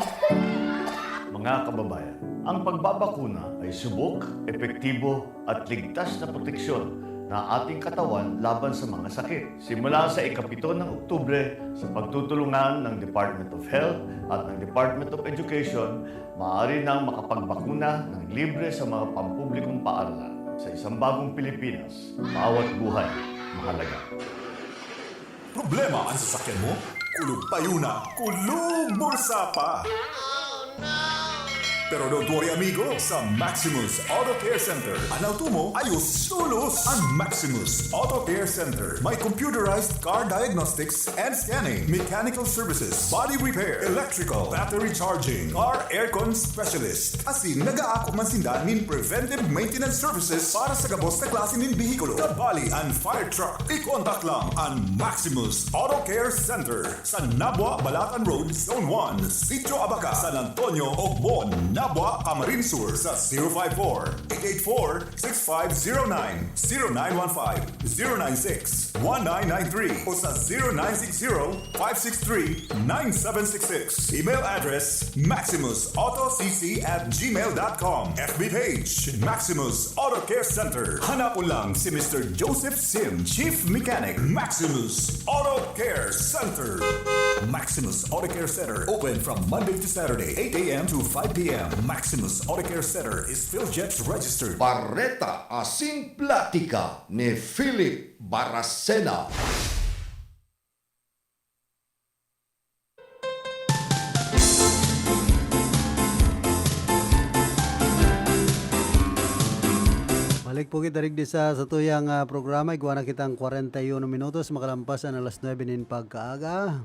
Mga kababayan, ang pagbabakuna ay subok, epektibo, at ligtas na proteksyon na ating katawan laban sa mga sakit. Simula sa ikapito ng Oktubre, sa pagtutulungan ng Department of Health at ng Department of Education, maaari nang makapagbakuna ng libre sa mga pampublikong paaralan. Sa isang bagong Pilipinas, bawat buhay mahalaga. Problema an sasakyan mo? Kulog payo na, kulog bulsa pa! Pero don't worry, amigo, sa Maximus Auto Care Center, an auto mo ayos tolos. An Maximus Auto Care Center may computerized car diagnostics and scanning, mechanical services, body repair, electrical, battery charging, car aircon specialist. Asin nag-aako man sinda nin preventive maintenance services para sa gabos na klase nin behikulo, kabali an fire truck. I-contact lang an Maximus Auto Care Center sa Nabua, Balatan Road, Zone one, Sitio Abaca, San Antonio, Ogbon, Nabua, Camarines Sur, sa zero five four, eight eight four, six five zero nine, zero nine one five, zero nine six, one nine nine three, o sa zero nine six zero, five six three, nine seven six six. Email address, maximus auto c c at gmail dot com. F B page, Maximus Auto Care Center. Hanapon lang si Mister Joseph Sim, Chief Mechanic, Maximus Auto Care Center. Maximus Auto Care Center, open from Monday to Saturday, eight a m to five p m. Maximus Auto Care Center is PhilJets registered. Bareta asin platika ni Philip Baracena. Balik po kita digdi sa satuyang, ah, programa. Igwa na kitang kwarenta y uno minutos makalampas an alas nuebe nin pagkaaga.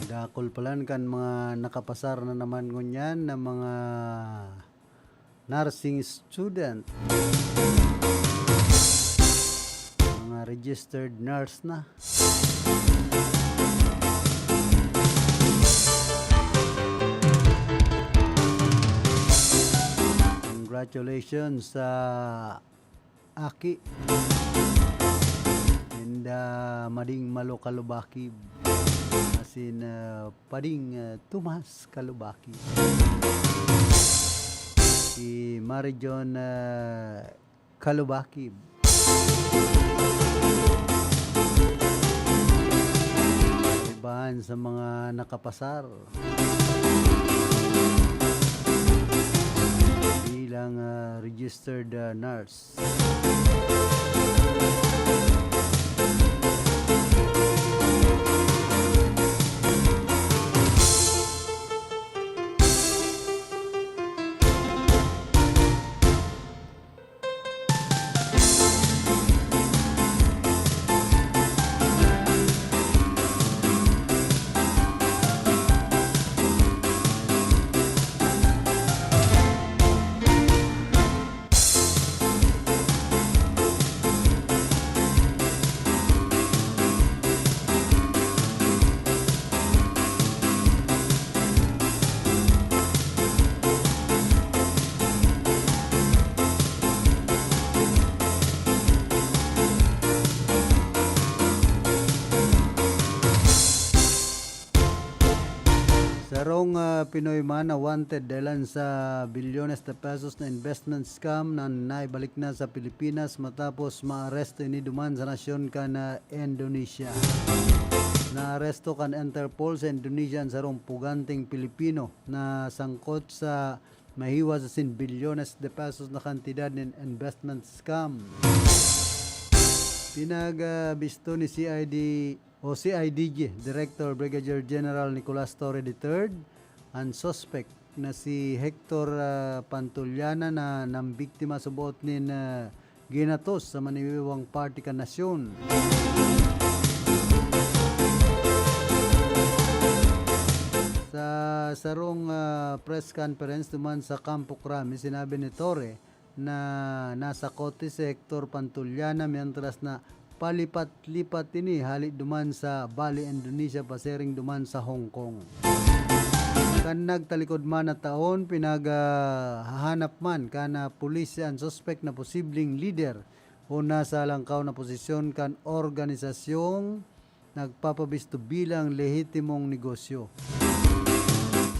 Dakul palan kan mga nakapasar na naman ngunyan na mga nursing student, mga registered nurse na. Congratulations sa aki. And, ah, Mading Malo Kalubakib. Asin, ah, Pading, ah, Tomas Kalubakib. Si Mary John, ah, Kalubakib. Ibahan sa mga nakapasar bilang, ah, registered, ah, nurse. Sarong, ah, Pinoy man na wanted dahelan sa bilyones de pesos na investment scam na naibalik na sa Pilipinas matapos maaresto ini duman sa nasyon kan, ah, Indonesia. Naaresto kan Interpol sa Indonesia an sarong puganteng Pilipino na sangkot sa mahiwas asin bilyones de pesos na kantidad nin investment scam. Pinagbisto ni C I D o C I D G Director Brigadier General Nicolas Torre the third an suspect na si Hector, ah, Pantuliana na nambiktima sa boot nin, ah, ginatos sa maniwewang party kan nasyon. Sa sarong, ah, press conference duman sa Campo Crame, sinabi ni Torre na nasa Cotabato Sector, Pantuliana, mientras na palipat-lipat ini hali duman sa Bali, Indonesia, pasiring duman sa Hong Kong. Kan nagtalikod man na taon, pinaghahanap man kan, ah, pulis an suspek na posibleng lider o nasa langkaw na posisyon kan organisasyong nagpapabisto bilang lehitimong negosyo.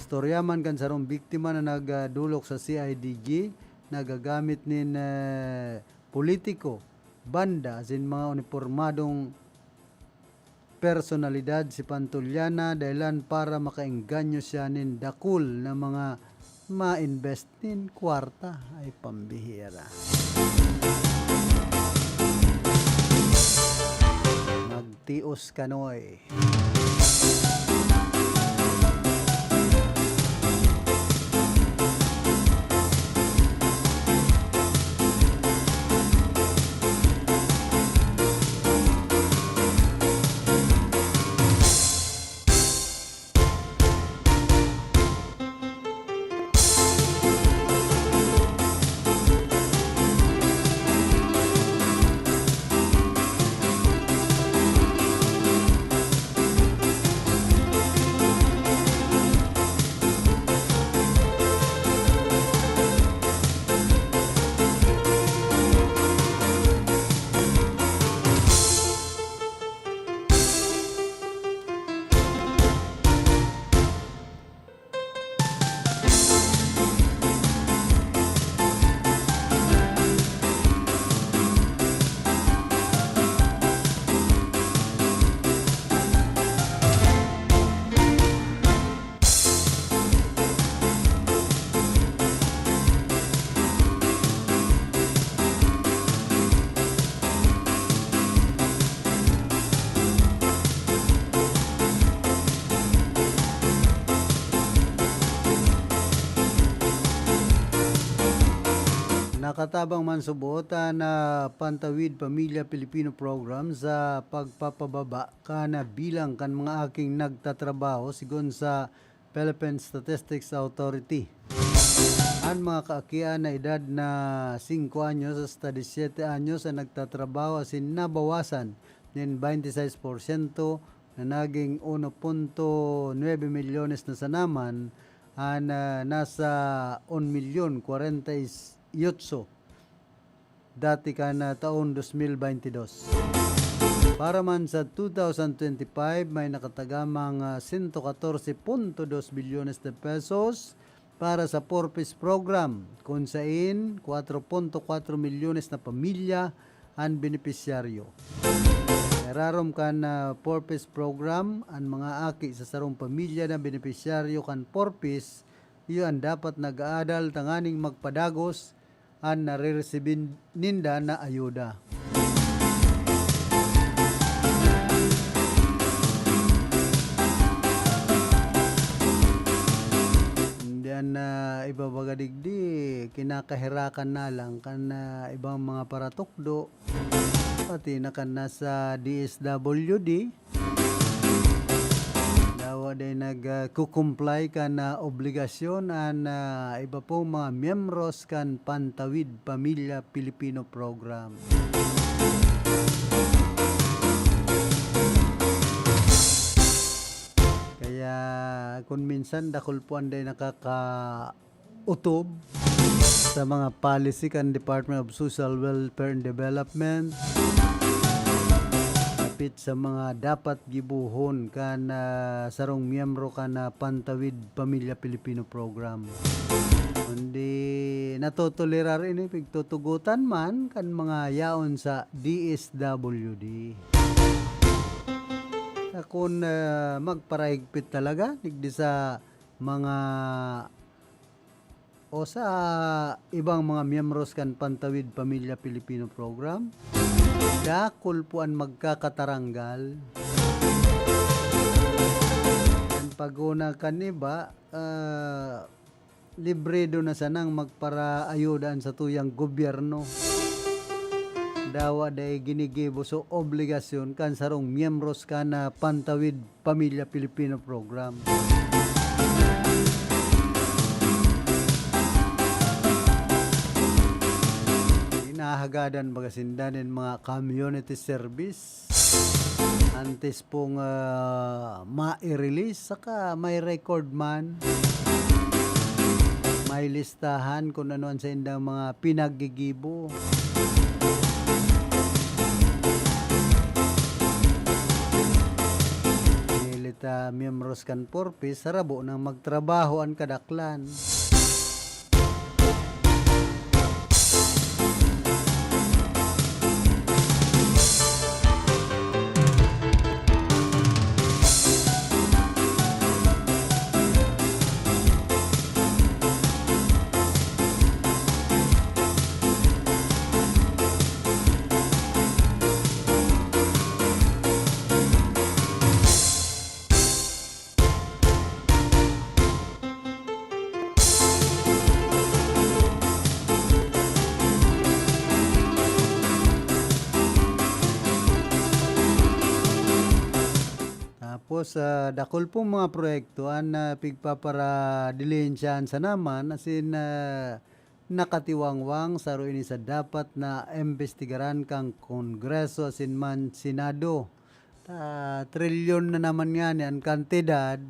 Istorya man kan sarong biktima na nagdolok sa C I D G, nagagamit nin, eh, politiko, banda, asin mga unipormadong personalidad si Pantuliana dahilan para makaengganyo siya nin dakul na mga ma-invest nin kwarta. Ay, pambihira. Magtios kanoy. Nakatabang man subot an, ah, Pantawid Pamilya Pilipino Program sa pagpapababa kan bilang kan mga aking nagtatrabaho, sigon sa Philippine Statistics Authority. An mga kaakian na edad na singko anyos hasta disyete anyos an nagtatrabaho asin nabawasan nin baynte sais porsyento na naging uno punto nuebe milyones na sana man an, ah, nasa un milyon kwarenta y otso dati kan, ah, taon dos mil baynte dos. Para man sa two thousand twenty-five, may nakatagamang, ah, sento katorse punto dos bilyones de pesos para sa Four Ps Program, kun sain kwatro punto kwatro milyones na pamilya an benepisyaryo. Irarom kan, ah, Four Ps Program an mga aki sa sarong pamilya na benepisyaryo kan Four Ps, iyo an dapat nag-aadal tanganing magpadagos an nareresibin ninda na ayuda. Diyan na ibabaga digdi, kinakaherakan na lang kan, ah, ibang mga paratukdo, pati na kan nasa D S W D. Dawa day nag, ah, kukumply kan, ah, obligasyon an, ah, iba pong mga miyembros kan Pantawid Pamilya Pilipino Program. Kaya kun minsan dakul po an day nakaka- otob sa mga policy kan Department of Social Welfare and Development, dapit sa mga dapat gibohon kan, ah, sarong miyembro kan, ah, Pantawid Pamilya Pilipino Program. Kundi natotolerar ini, pigtutugotan man kan mga yaon sa D S W D. Kun, ah, magparahigpit talaga, digdi sa mga o sa ibang mga miyembros kan Pantawid Pamilya Pilipino Program, dakul po an magkakataranggal. An pag-una kan iba, ah, librido na sanang magparaayuda an satuyang gobyerno. Dawa dai ginigibo so obligasyon kan sarong miyembros kan, ah, Pantawid Pamilya Pilipino Program. Hagadan baga sinda nin mga community service. Antes pong, ah, mai-release, saka may record man. May listahan kung ano ang saindang mga pinaggigibo. Dili ta miyembros kan Four Ps, sarabo nang magtrabaho an kadaklan. Tapos, ah, dakul pong mga proyekto an, ah, pigpaparadilihensyahan sana man, asin, ah, nakatiwangwang, saro ini sa dapat na imbestigaran kan Kongreso asin man Senado. Ta, trilyon na naman ngani an kantidad.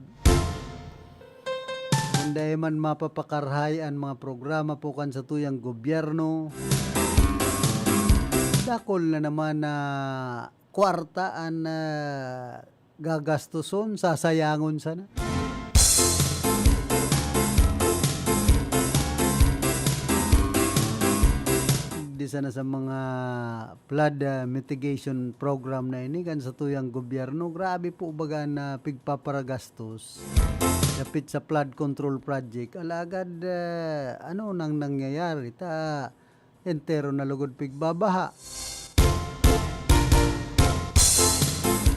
Kun dai man mapapakarhay an mga programa po kan satuyang gobyerno, dakul na naman na kwarta an, ah, gagastoson, sasayangon sana. Di sana sa mga flood, ah, mitigation program na ini kan satuyang gobyerno, grabe po baga na pigpaparagastos dapit sa flood control project. Alagad, ah, ano nang nangyayari? Ta, entero na lugod pigbabaha.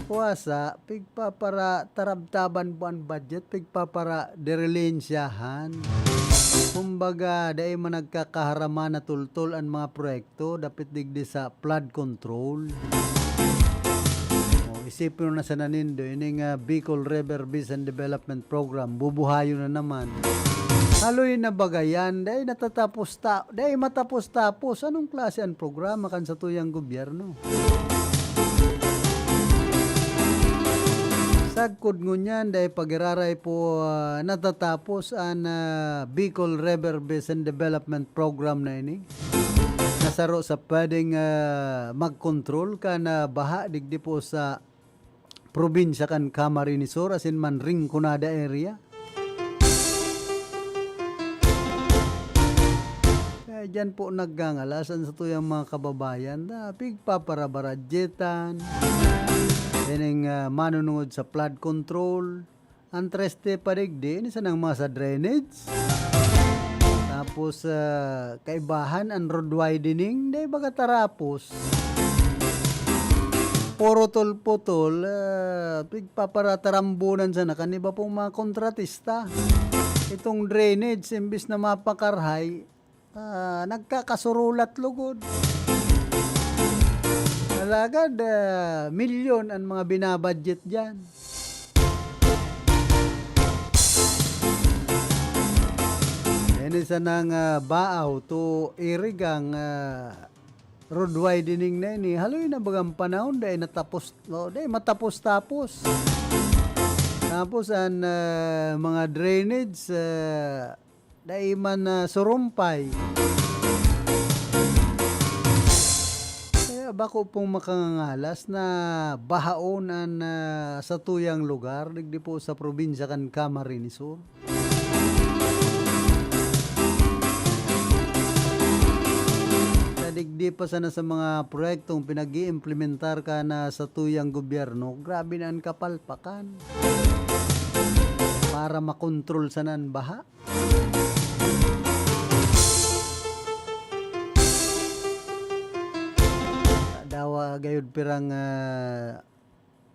Puwasa, pigpaparatarabtaban po an budget, pigpaparadirilensiyahan. Kumbaga, dai man nagkakaharama na tultol an mga proyekto dapit digdi sa flood control. O, isipon na sana nindo, ining, ah, Bicol River Basin Development Program, bubuhayon na naman. Haloy na baga yan, dai natatapos ta-, dai matapos-tapos. Anong klase an programa kan satuyang gobyerno? Sagkod ngunyan, dai pagiraray po, ah, natatapos an, ah, Bicol River Basin Development Program na ini. Na saro sa pwedeng, ah, magkontrol kan, ah, baha digdi po sa probinsya kan Camarines Sur, asin man Rinconada area. Kaya diyan po nagngangalas an satuyang mga kababayan na pigpaparabaradyetan, ining, ah, manunungod sa flood control. Ang triste pa digdi, ini sanang mga sa drainage. Tapos, ah, kaibahan ang road widening, dai baga tarapos. Purutol-putol, ah, pigpaparatarambunan sana kan iba pong mga kontratista. Itong drainage, imbis na mapakarhay, ah, nagkakasurulat lugod. Alagad, ah, milyon an mga binabudget diyan. Ini sanang, ah, Baao to Irigang, ah, road widening na ini. Haloy na bagang panahon, dai natapos, o, dai matapos-tapos. Tapos an, ah, mga drainage, ah, dai man, ah, surumpay. Kaya bako pong makangangalas na bahaon an, ah, satuyang lugar, digdi po sa probinsya kan Camarines Sur. Sa digdi pa sana sa mga proyektong pinag-iimplementar kan satuyang gobyerno, grabe na an kapalpakan. Para makontrol sana an baha. Dawa gayud pirang, ah,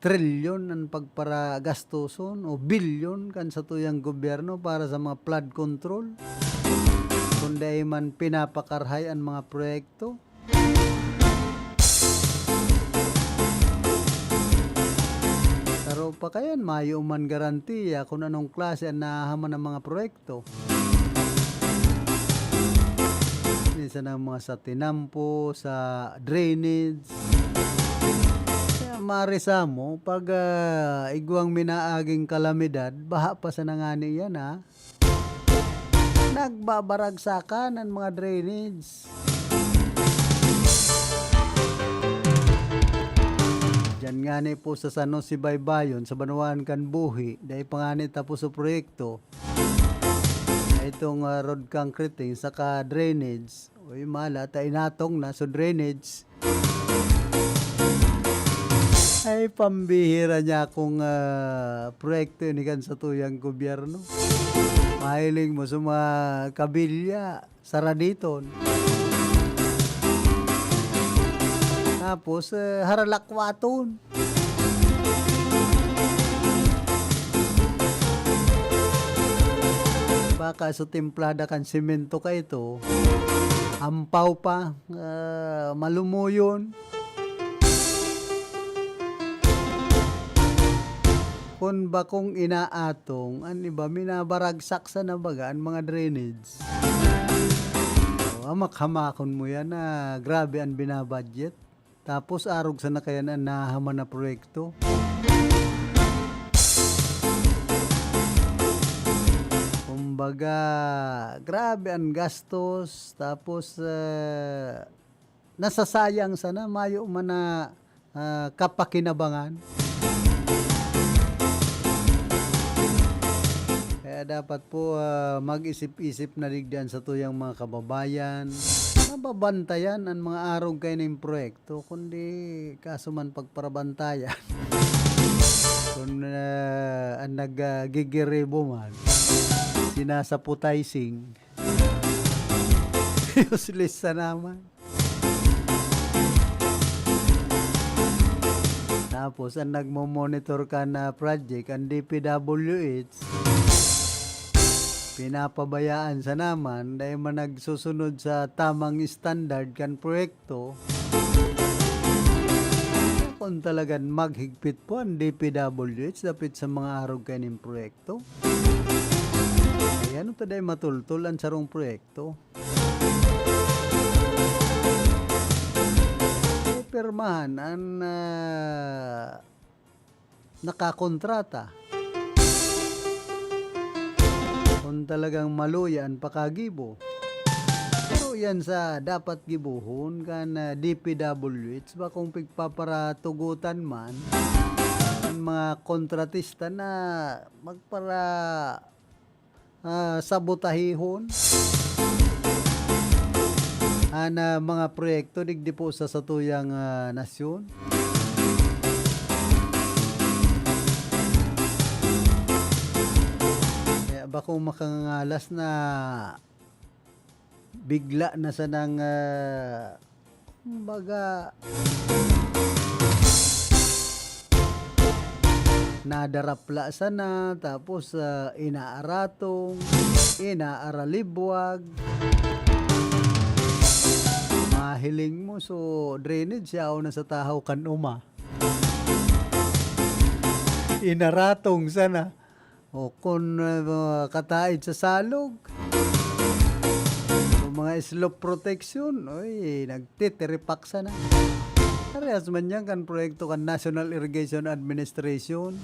trilyon an pagparagastoson o bilyon kan satuyang gobyerno para sa mga flood control, kun dai man pinapakarhay an mga proyekto. Saro pa kayan, mayo man garantiya kun anong klase an nahahaman na mga proyekto. Sana mga sa tinampo, sa drainage. Kaya marisa mo, pag, ah, igwang minaaging kalamidad, baha pa sana ngani yan, ha? Nagbabaragsakan an mga drainage. Diyan ngani po sa San Jose Baybayon, sa banwaan kan Buhi, dai pa ngani tapos sa proyekto. Itong, ah, road concreting saka drainage. Uy, mala, ta inatong na. So, drainage. Ay, pambihira niya akong, ah, proyekto ini kan sa tuyang gobyerno. Mahiling mo sa mga kabilya, saraditon. Tapos, eh, haralakwaton. Baka sa timplada kan semento ka ito, ampaw pa, ah, malumuyon. Kun bakong inaatong, an iba minabaragsak sana baga an mga drainage. O, hamak-hamakon mo yan na grabe an binabudget. Tapos arog sana kayan an nahahaman na proyekto. Kumbaga, grabe an gastos, tapos, ah, nasasayang sana, mayo man na, ah, kapakinabangan. Kaya dapat po, ah, mag-isip-isip na digdi an satuyang mga kababayan. Mababantayan an mga arog kaining proyekto, kundi kaso man pagparabantayan. Kun, ah, an nag, ah, gigiribo man, sinasaputizing, useless na naman. Tapos, an nagmo-monitor kan project, an D P W H, pinapabayaan sana man, dai man nagsusunod sa tamang standard kan proyekto. Kun talagan maghigpit po an D P W H dapit sa mga arog kaining proyekto, ay ano ta dai matultol an sarong proyekto? Pirmahan an, ah, nakakontrata. Kun talagang maluya an pakagibo. Pero yan sa dapat gibohon kan, ah, D P W H, bakong pigpaparatugotan man an mga kontratista na magpara- ah, sabotahihon an, ah, mga proyekto digdi po sa satuyang, ah, nasyon. Kaya bakong makangangalas na bigla na sanang, ah, kumbaga, nadarapla sana, tapos, ah, inaaratong, inaaralibwag. Mahiling mo, so, drainage, yaon na sa tahaw kan uma. Inaratong sana. O kun, ah, kataid sa salog, o mga slope protection, oy, nagtitiripak sana. Parehas man yan kan proyekto kan National Irrigation Administration.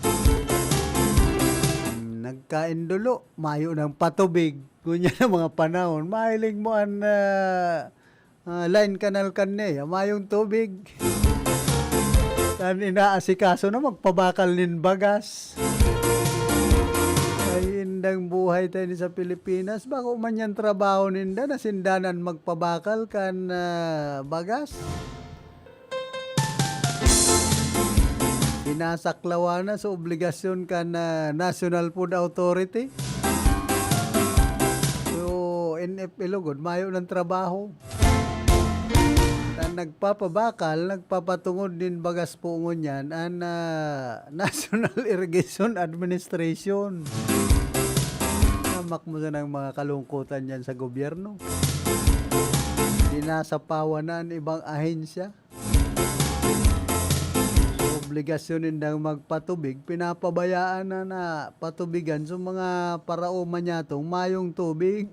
Hmm, nagkaindulo, mayo nang patubig. Ngunyan ang mga panahon, mahiling mo an, ah, ah, line canal kan NEA, mayong tubig. An inaasikaso na magpabakal nin bagas. Ay, indang buhay tayo ni sa Pilipinas. Bako man yan trabaho ninda na sinda na an magpabakal kan, ah, bagas. Sinasaklawan na sa obligasyon kan, ah, National Food Authority. So, N F L lugod, mayo ng trabaho. An nagpapabakal, nagpapatungod nin bagas po ngunyan an, ah, National Irrigation Administration. Hamak mo sanang mga kalungkutan yan sa gobyerno. Sinasapawan na an ibang ahensya. So, obligasyon nindang magpatubig, pinapabayaan na na patubigan sa mga paraoma niyatong mayong tubig.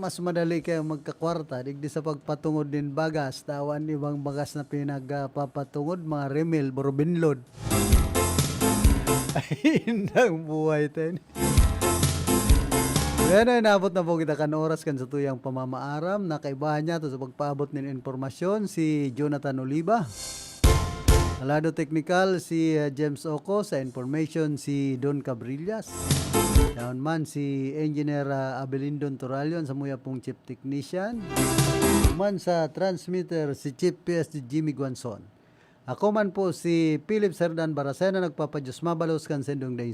Mas madali kayo magkakwarta, digdi sa pagpatungod nin bagas, tawan ibang bagas na pinagpapatungod, mga remel, borobinlod. Ay, indang buhay tayo. Yan ay, naabot na po kita kan oras kan satuyang pamamaaram. Nakaibahan niya to sa pagpaabot nin impormasyon si Jonathan Oliva. Sa lado teknikal, si, uh, James Oco. Sa information, si Don Cabrillas. Yaon man si Engineer, uh, Abelindon Toralion, sa muya pong chief technician. Man sa transmitter, si Chief P S Jimmy Guanzon. Ako man po si Philip Serdan Barasena, nagpapadiyos mabalos kan sendong daing